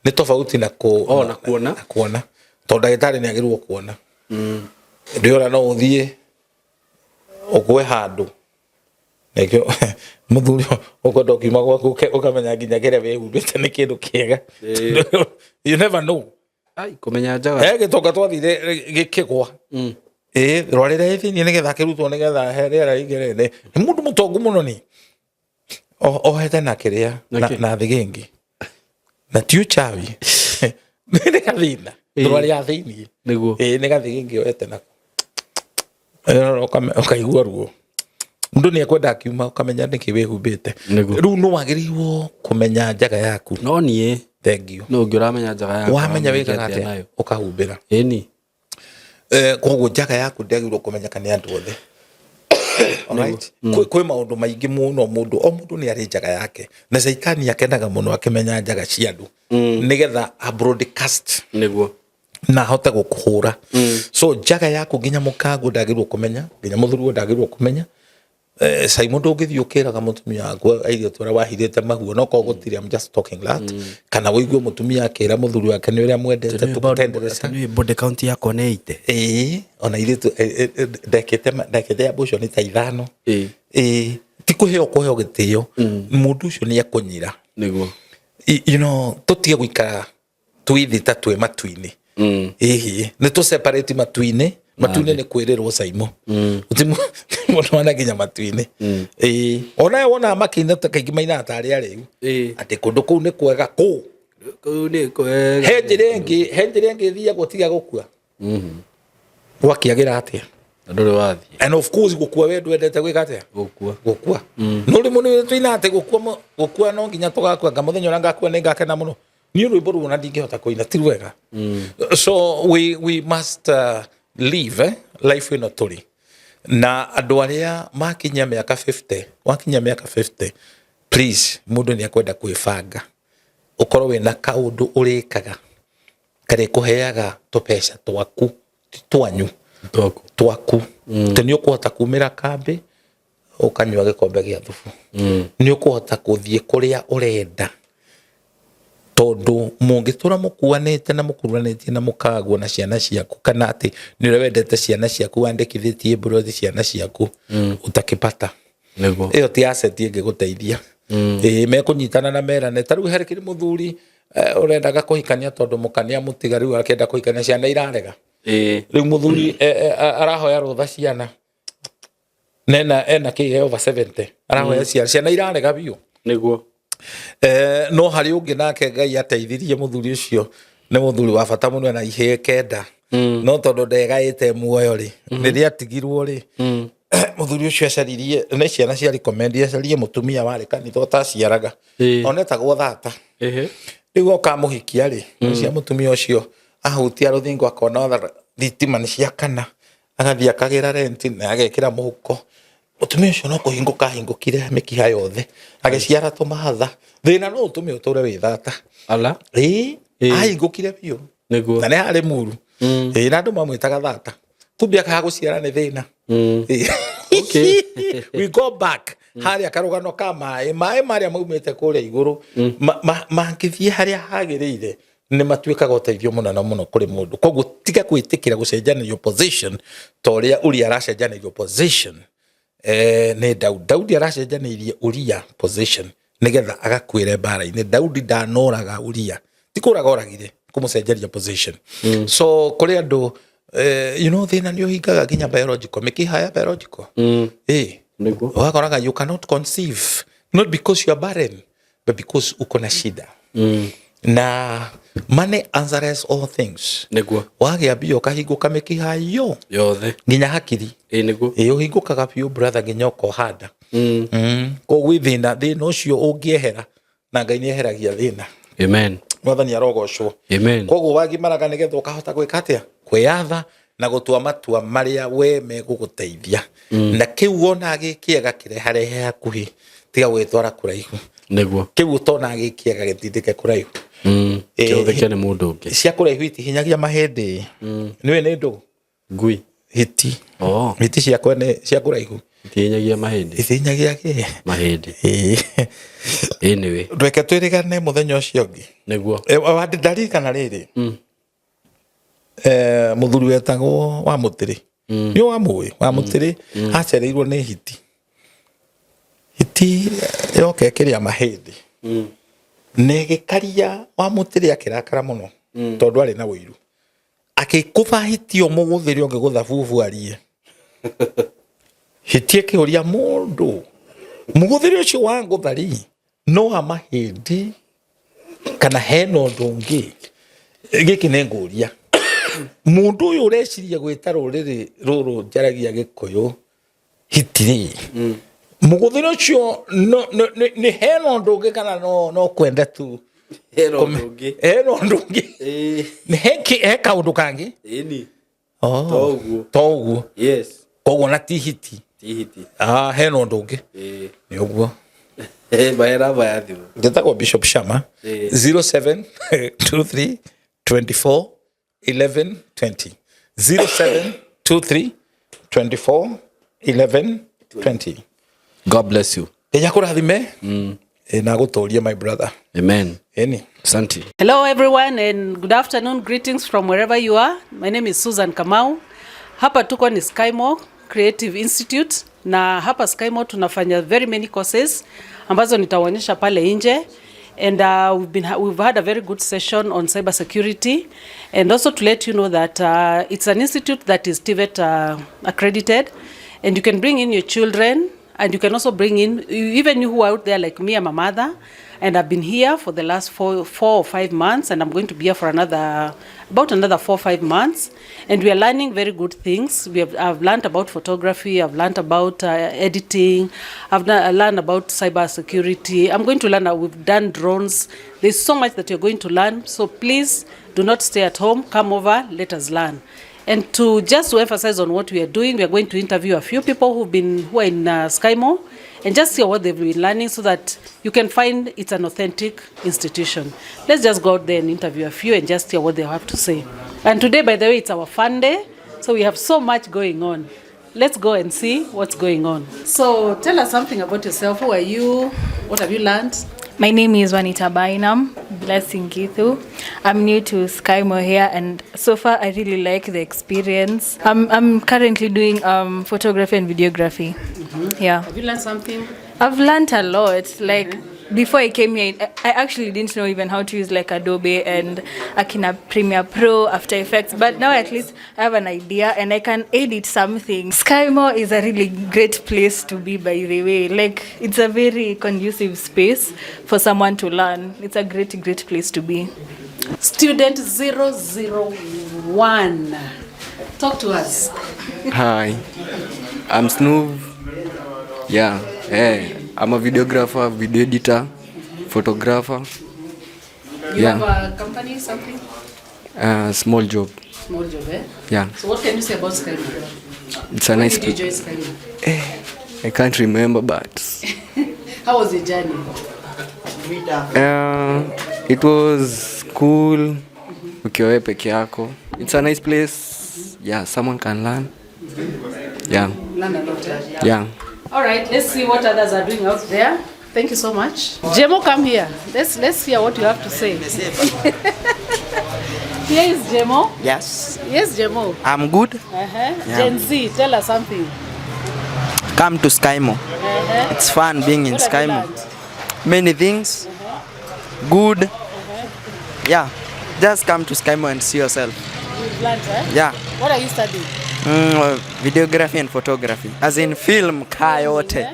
nĩ tofauti na kũ Oh, na kuona. Na kuona, tondũ ndagĩtarĩ nĩ agĩrĩirwo kuona. Ndĩora no ũthiĩ ũgwe handũ, nĩkĩo mũthuri ũkwenda ũkiuma gwaku ũkamenya nginya kĩrĩa wĩhumbĩte nĩ kĩndũ kĩega. You never know. Ai, kũmenya njaga. He gĩtonga twathire gĩkĩgwa, ĩ rwarĩra ĩ thĩiniĩ nĩgetha akĩrutwo, nĩgetha he rĩera rĩingĩre. Nĩ mũndũ mũtongu mũno, nĩ ohete na kĩrĩa Na na kĩ? Na thĩgĩngĩ, na ti ũchawi, nĩ gathĩna ndwari ya thĩiniĩ. Nĩguo. Ĩ, nĩ gathĩgĩngĩ ohete nako. Ũkaigua ruo, mũndũ nĩ ekwenda akiuma ũkamenya nĩkĩ wĩhumbĩte. Nĩguo. Rĩu nĩ wagĩrĩirwo kũmenya njaga yaku. No niĩ Thank you. No ũngĩ ũramenya njaga yakwa. Wamenya wĩkaga atĩa atĩa nayo? Ũkahumbĩra. Ĩni. Koguo njaga yaku ndĩagĩrĩirwo kũmenyeka nĩ andũ othe. Alright? Kwĩ maũndũ maingĩ mũno. Mũndũ o mũndũ nĩ arĩ njaga yake, na caitani akenaga mũno akĩmenya njaga cia andũ, nĩgetha a broadcast Nĩguo. Na ahote gũkũhũra. So njaga yaku nginya mũkangu ndagĩrĩirwo kũmenya, nginya mũthuri ndagĩrĩirwo kũmenya. Simon, ndũngĩthiĩ ũkĩraga mũtumia waku airĩtu arĩa wahithĩte maguo no korwo gũtirĩ. I'm just talking that kana ũigue mũtumia akĩra mũthuri wake nĩ ũrĩa mwendete tũkũtenderete. Nĩ body count yakwa nĩ ite. Ĩĩ, ona airĩtu ndekĩte abortion ta 5. Ĩĩ. Ĩĩ, ti kũheo kũheo gĩtĩo, mũndũ ũcio nĩ ekũnyira. Nĩguo. Tũtige gũikara twĩ thĩ ta twĩ matu-inĩ. Ĩhĩ, nĩ tũ separate matu-inĩ. Matu-inĩ nĩ kwĩrĩrwo caimo mũndũ wana nginya matu-inĩ. Ĩĩ, onawe wonaga makĩina ta kaingĩ mainaga tarĩ arĩu atĩ kũndũ kũu nĩ kwega kũu. Kũu nĩ kwega. He njĩra ĩngĩ ĩthiagwo tiga gũkua, gwakĩagĩra atĩa? Na ndũrĩ wathiĩ. And of course gũkua, we ndwendete gwĩka atĩa? Gũkua. Gũkua no rĩmwe nĩ tũina atĩ gũkua no nginya tũgakua, nga mũthenya ũrĩa ngakua nĩ ngakena mũno. Niĩ rwĩmbo rũu ona ndingĩhota kũina, ti rwega. So we must live life ĩno tũrĩ na andũ arĩa makinyia mĩaka 50. Wakinyia mĩaka 50, please, mũndũ nĩ ekwenda kwĩbanga, ũkorwo wĩna kaũndũ ũrĩkaga karĩa kũheaga tũbeca twaku, ti twanyu. Twaku. Twaku, atĩ nĩ ũkũhota kumĩra kambĩ ũkanyua gĩkombe gĩa thubu, nĩ ũkũhota gũthiĩ kũrĩa ũrenda, tondũ mũngĩtũra mũkuanĩte na mũkuruhanĩtie na mũkagwo na ciana ciaku, kana atĩ nĩ ũrĩa wendete ciana ciaku wandĩkithĩtie mburoti ciana ciaku, utakipata. Nĩguo. Ĩyo ti asset ĩngĩgũteithia. Ĩĩ, mekũnyitana na merane. Ta rĩu harĩ kĩrĩ mũthuri Ũrendaga kũhikania tondũ mũkania mũtiga rĩu akĩenda kũhikania ciana irarega. Ĩĩ. Rĩu mũthuri arahoya rũtha ciana nena ena kĩ over 70 arahoya ciana, ciana irarega biũ. Nĩguo. No harĩ ũngĩ nake Ngai ateithirie mũthuri ũcio, nĩ mũthuri wa bata mũno na ihĩĩ 9, no tondũ ndegaĩte muoyo rĩ, rĩrĩa atigirwo rĩ, mũthuri ũcio acaririe nĩ ciana cia recommend acaririe mũtumia warĩ kanitha ũtaciaraga, onetagwo thata. Rĩu oka mũhikia rĩ, cia mũtumia ũcio ahutia rũthingo akona thitima nĩ ciakana, agathiĩ akagĩra renti na agekĩra mũhuko. Mũtumia ũcio no kũhingũka ahingũkire mĩkiha yothe agĩciara tũmahatha. Thĩna no ũtũme ũtũre wĩ thata. Ala. Ĩĩ, ahingũkire biũ. Nĩguo. Na nĩ harĩ muru. Ĩĩ, na andũ mamwĩtaga thata. Kumbe akaga gũciara nĩ thĩna. Okay. We go back harĩa karũgano ka maĩ, maĩ marĩa maumĩte kũrĩa igũrũ mangĩthiĩ harĩa hagĩrĩire nĩ matuĩkaga ũteithio mũnene mũno kũrĩ mũndũ. Koguo tiga gwĩtĩkĩra gũcenjanĩrio position ta ũrĩa Uria aracenjanĩrio position. Nĩ Daudi. Daudi aracenjanĩirie Uria position nĩgetha agakuĩre mbara-inĩ. Daudi ndanoraga Uria, ti kũraga oragire, kũmũcenjeria position. So kũrĩ andũ you know, thĩna nĩ ũhingaga nginya biological, mĩkiha ya biological. Nĩguo. Ũgakoraga you cannot conceive not because you are barren but because uko na shida. Na money answers all things. Nĩguo. Wagĩa mbia ũkahingũka mĩkiha yo yothe nginya hakiri. Ĩĩ, nĩguo. Ĩĩ, ũhingũkaga biũ brother nginya ũkohanda. Koguo thĩna ũcio ũngĩehera, na Ngai nĩ eheragia thĩna. Amen. Mwathani arogocwo. Amen. Koguo wagimaraga nĩgetha ũkahota gwĩka atĩa? Kwĩyatha na gũtua matua marĩa we megũgũteithia. Na kĩu wona gĩ kĩega kĩreharehe hakuhĩ, tiga gwĩtwara kũraihu. Nĩguo. Kĩu ũtona gĩ kĩega gĩtindĩke kũraihu. Kĩhũthĩke nĩ mũndũ ũngĩ. Cia kũraihu itihinyagia mahĩndĩ. Nĩũĩ nĩ ndũ? Ngui. Hiti. Oh. Hiti ciakwa nĩ cia kũraihu. Itihinyagia mahĩndĩ. Itihinyagia kĩ? Mahĩndĩ. Ĩĩ. Anyway. Reke twĩrĩgane mũthenya ũcio ũngĩ. Nĩguo. Ndarikana rĩrĩ. Mũthuri wetagwo wa Mũtĩrĩ. Nĩ wa mũĩ wa Mũtĩrĩ acereirwo nĩ hiti. Hiti yoka ĩkĩrĩa mahĩndĩ. Na ĩgĩkaria wa Mũtĩrĩ akĩrakara mũno tondũ arĩ na ũiru. Akĩkũba hiti o mũgũthĩre ũngĩgũtha bubu arie. Hiti ĩkĩũria mũndũ mũgũthĩre ũcio wa ngũthari no wa mahĩndĩ kana hena ũndũ ũngĩ. Gĩkĩ nĩ ngũria mũndũ ũyũ ũreciria gwĩta rũrĩrĩ rũrũ njaragia Gĩkũyũ hiti rĩ, mũgũthĩre ũcio nĩ hena ũndũ ũngĩ kana no kwenda tu? Hena ũndũ ũngĩ. Hena ũndũ ũngĩ. Nĩ he kaũndũ kangĩ? Ĩni. Oh. To ũguo. To ũguo. Yes. Koguo na ti hiti. Ti hiti. Hena ũndũ ũngĩ. Nĩ ũguo. Mahe namba ya thimũ. Njĩtagwo Bishop Shama. 0723 24 11 20. 0723 24 11 20. God bless you. Ngai akũrathime. Na agũtũrie my brother. Amen. Eni. Asante. Hello everyone and good afternoon. Greetings from wherever you are. My name is Susan Kamau. Hapa tuko ni Skymo Creative Institute, na hapa Skymo tunafanya very many courses ambazo nitawaonyesha pale nje. And we've had a very good session on cyber security, and also to let you know that it's an institute that is TVET accredited, and you can bring in your children, and you can also bring in even you who are out there like me. I'm a mother, and I've been here for the last four or 5 months, and I'm going to be here for about another 4 or 5 months. And we are learning very good things. I've learned about photography, I've learned about editing, I've learned about cyber security. I'm going to learn, we've done drones. There's so much that you're going to learn. So please do not stay at home. Come over, let us learn. And to just to emphasize on what we are doing, we are going to interview a few people who are in Skymo, and just see what they've been learning so that you can find it's an authentic institution. Let's just go out there and interview a few and just hear what they have to say. And today, by the way, it's our fun day, so we have so much going on. Let's go and see what's going on. So tell us something about yourself. Who are you? What have you learned? My name is Juanita Bainam, Blessing Githu. I'm new to Skymo here, and so far I really like the experience. I'm currently doing photography and videography. Yeah. Have you learned something? I've learned a lot. Before I came here, I actually didn't know even how to use like Adobe and Akina Premiere Pro, After Effects. But now at least I have an idea and I can edit something. Skymo is a really great place to be, by the way. Like, it's a very conducive space for someone to learn. It's a great, great place to be. Student 001. Talk to us. Hi, I'm Snoov. Yeah, hey, I'm a videographer, video editor, photographer. You Yeah. have a company, something? Small job. Small job, eh? Yeah, So what can you say about Skymo? It's a When nice. did you join Skymo? I can't remember, but How was the journey? It was cool. Ukiwa wewe peke yako. It's a nice place. Yeah, someone can learn. Yeah, Learn a lot, eh? Yeah. All right, let's see what others are doing out there. Thank you so much. Jemo, come here. Let's hear what you have to say. Here is Jemo. Yes, Yes, Jemo. I'm good. Yeah. Gen Z, tell us something. Come to Skymo. It's fun being in What have you Skymo. learned? Many things. Good. Yeah. Just come to Skymo and see yourself. You've learned, eh? Yeah. What are you studying? Videography and photography. As in film kaa yote. Eh?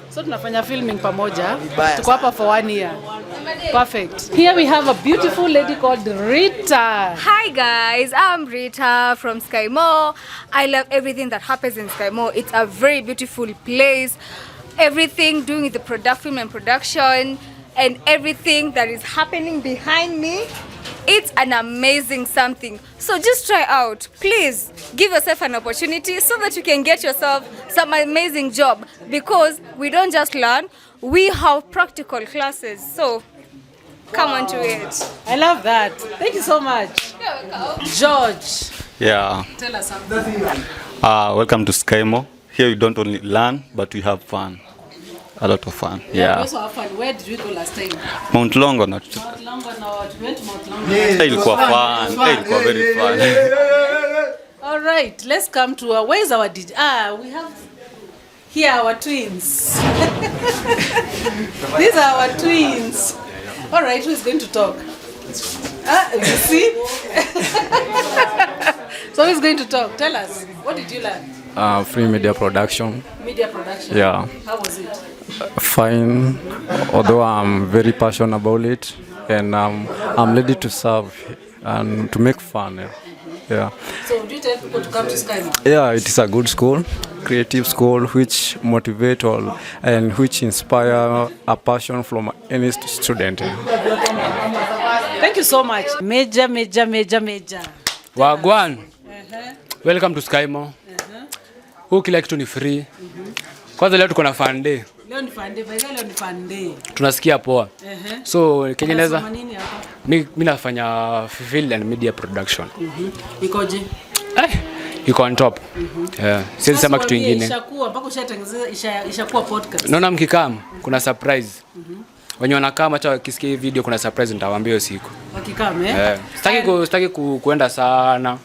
So tunafanya filming pamoja. Vibaya. Tuko hapa for one year. Perfect. Here we have a beautiful lady called Rita. Hi guys, I'm Rita from Skymo. I love everything that happens in Skymo. It's a very beautiful place. Everything doing with the product, film and production, and everything that is happening behind me. It's an amazing something. So just try out. Please give yourself an opportunity so that you can get yourself some amazing job, because we don't just learn, we have practical classes. So come on to it. I love that. Thank you so much. George, Yeah. tell us something. Welcome to Skymo. Here you don't only learn, but we have fun. A lot of fun. We Yeah. also have fun. Where did we go last time? Mount Longonot. Mount Longonot. We went to Mount Longonot. Hey, ilikuwa fun. Hey, ilikuwa very fun. All right, let's come to our, where is our DJ? Ah, we have here our twins. These are our twins. All right, who is going to talk? Ah, you see? So who is going to talk? Tell us, what did you learn? Free media production. Media production. Yeah. How was it? Fine, although I'm very passionate about it, and I'm ready to serve and to make fun. Yeah. Yeah. So would you tell people to come to Skymo? Yeah, it is a good school, creative school, which motivate all and which inspire a passion from any student. Thank you so much. Major, major, major, major. Wagwan. Welcome to Skymo. Huu kila kitu ni free. Kwanza leo tuko na fun day. Leo ni fun day, by the way, leo ni fun day. Tunasikia poa. So kenye naweza Unasoma nini hapa? mi nafanya film and media production. Ikoje? Iko on top. Yeah. Siwezi sema kitu Tuambie, ingine. Ishakuwa mpaka ushatengeneza ishakuwa podcast. Naona mkikam kuna surprise. Wenye wanakaa hata wakisikia hii video kuna surprise nitawaambia hiyo siku. Wakikam, eh? Yeah. Sitaki kuenda sana.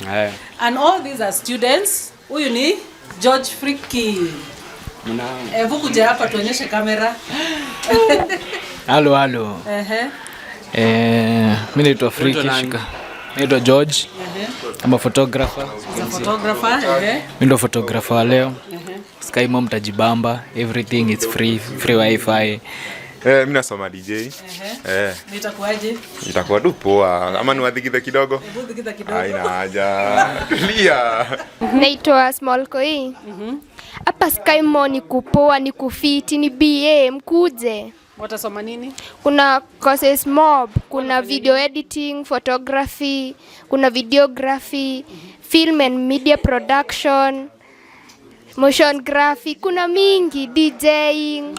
Yeah. And all these are students. Huyu ni George Friki. Hebu kuja hapa tuonyeshe kamera. Halo, halo. Mi naitwa Friki Unaitwa nani? Shika. Naitwa George. I'm a photographer. As a photographer, Mi ndo photographer wa leo. Skymo mtajibamba, everything is free, free wifi. Mi nasoma DJ. Nitakuaje? Itakuwa tu poa ama niwadhikithe kidogo? Hebu dhikitha kidogo. Haina haja. Tulia. Naitwa Small Koi. Hapa Skymo ni kupoa, ni kufiti, ni BA, mkuje. Watasoma nini? Kuna courses mob, kuna video editing, photography, kuna videography, film and media production, motion graphic, kuna mingi, DJing.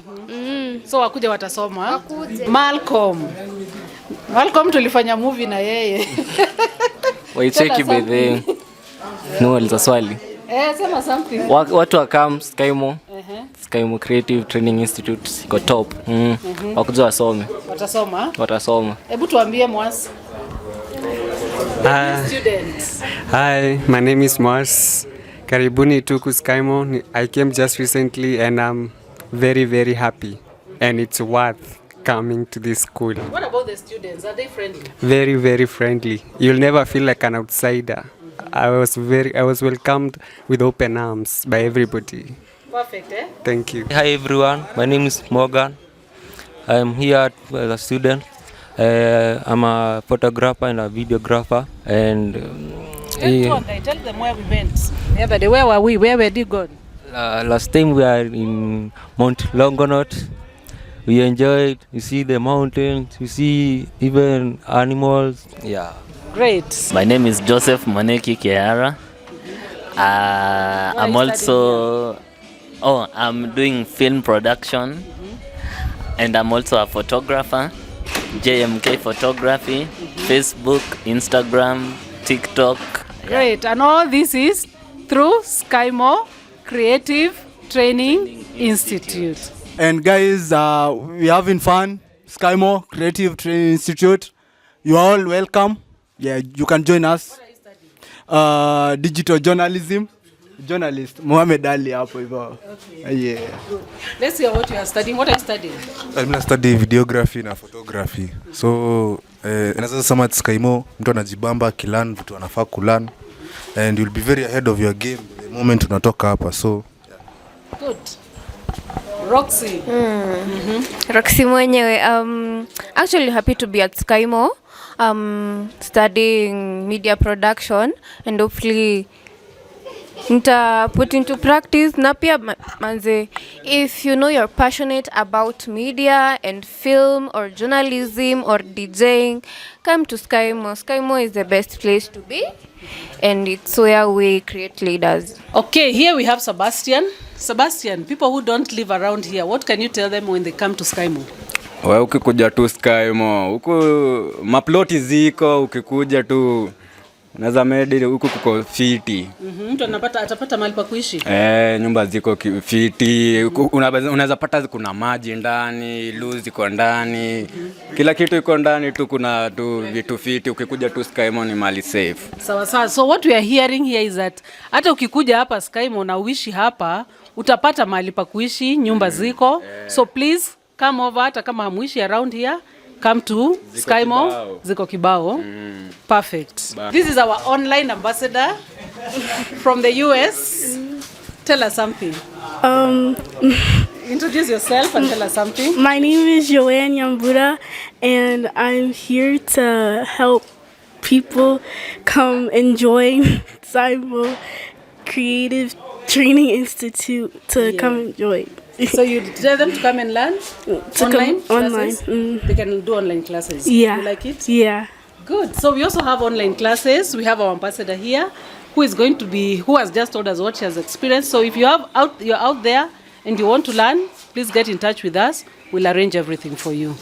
So wakuja watasoma. Wakuje. Malcolm. Malcolm tulifanya movie na yeye. Waicheki by the no, uliza swali. Sema something. Watu wakam Skymo. Skymo Creative Training Institute iko top. Wakuja wasome. Watasoma. Watasoma. Hebu tuambie Mwas. Students. Hi, my name is Mars. Karibuni tuku Skymo. I came just recently and I'm very, very happy. And it's worth coming to this school. What about the students? Are they friendly? Very, very friendly. You'll never feel like an outsider. I was welcomed with open arms by everybody. Perfect, eh? Thank you. Hi everyone, my name is Morgan. I'm here as a student. I'm a photographer and a videographer. And Tell tour guide, tell them where we went the other day. Where were we? Where were you gone? Last time we are in Mount Longonot. We enjoyed. You see the mountains. You see even animals. Yeah. Great. My name is Joseph Moneki Kehara. I'm also I'm doing film production, and I'm also a photographer. JMK Photography, Facebook, Instagram, TikTok. Great. And all this is through Skymo Creative Training Institute. And guys, we're having fun. Skymo Creative Training Institute. You are all welcome. Yeah, you can join us. Digital journalism. Journalist Mohamed Ali hapo hivyo. Yeah. Let's hear what you are studying. What are you studying? Mimi na study videography na photography. So naweza sema at Skymo mtu anajibamba akilearn vitu anafaa kulearn and you'll be very ahead of your game the moment unatoka hapa, so Good. Roxy. Roxy mwenyewe. Actually happy to be at Skymo, studying media production, and hopefully nita put into practice. Na pia manze, if you know you're passionate about media and film or journalism or DJing, come to Skymo. Skymo is the best place to be, and it's where we create leaders. Okay, here we have Sebastian. Sebastian, people who don't live around here, what can you tell them when they come to Skymo? We ukikuja tu Skymo, huku maploti ziko, ukikuja tu unaweza medi huku kuko fiti. Mtu anapata atapata mahali pa kuishi. Eh, nyumba ziko fiti, unaweza pata kuna maji ndani, loo ziko ndani, kila kitu iko ndani tu, kuna tu vitu fiti. Ukikuja tu Skymo ni mali safe. Sawa sawa. So what we are hearing here is that hata ukikuja hapa Skymo na uishi hapa, utapata mahali pa kuishi, nyumba ziko. So please come over, hata kama hamuishi around here, come to Ziko Skymo. Kibao. Ziko kibao. Perfect. This is our online ambassador from the US. Tell us something. Introduce yourself and tell us something. My name is Joanne Yambura, and I'm here to help people come and join Skymo Creative Training Institute to come and join. So you tell them to come and learn To come online online. classes? They can do online classes. Yeah. You like it? Yeah. Good. So we also have online classes. We have our ambassador here who has just told us what she has experienced. So if you're out there and you want to learn, please get in touch with us. We'll arrange everything for you.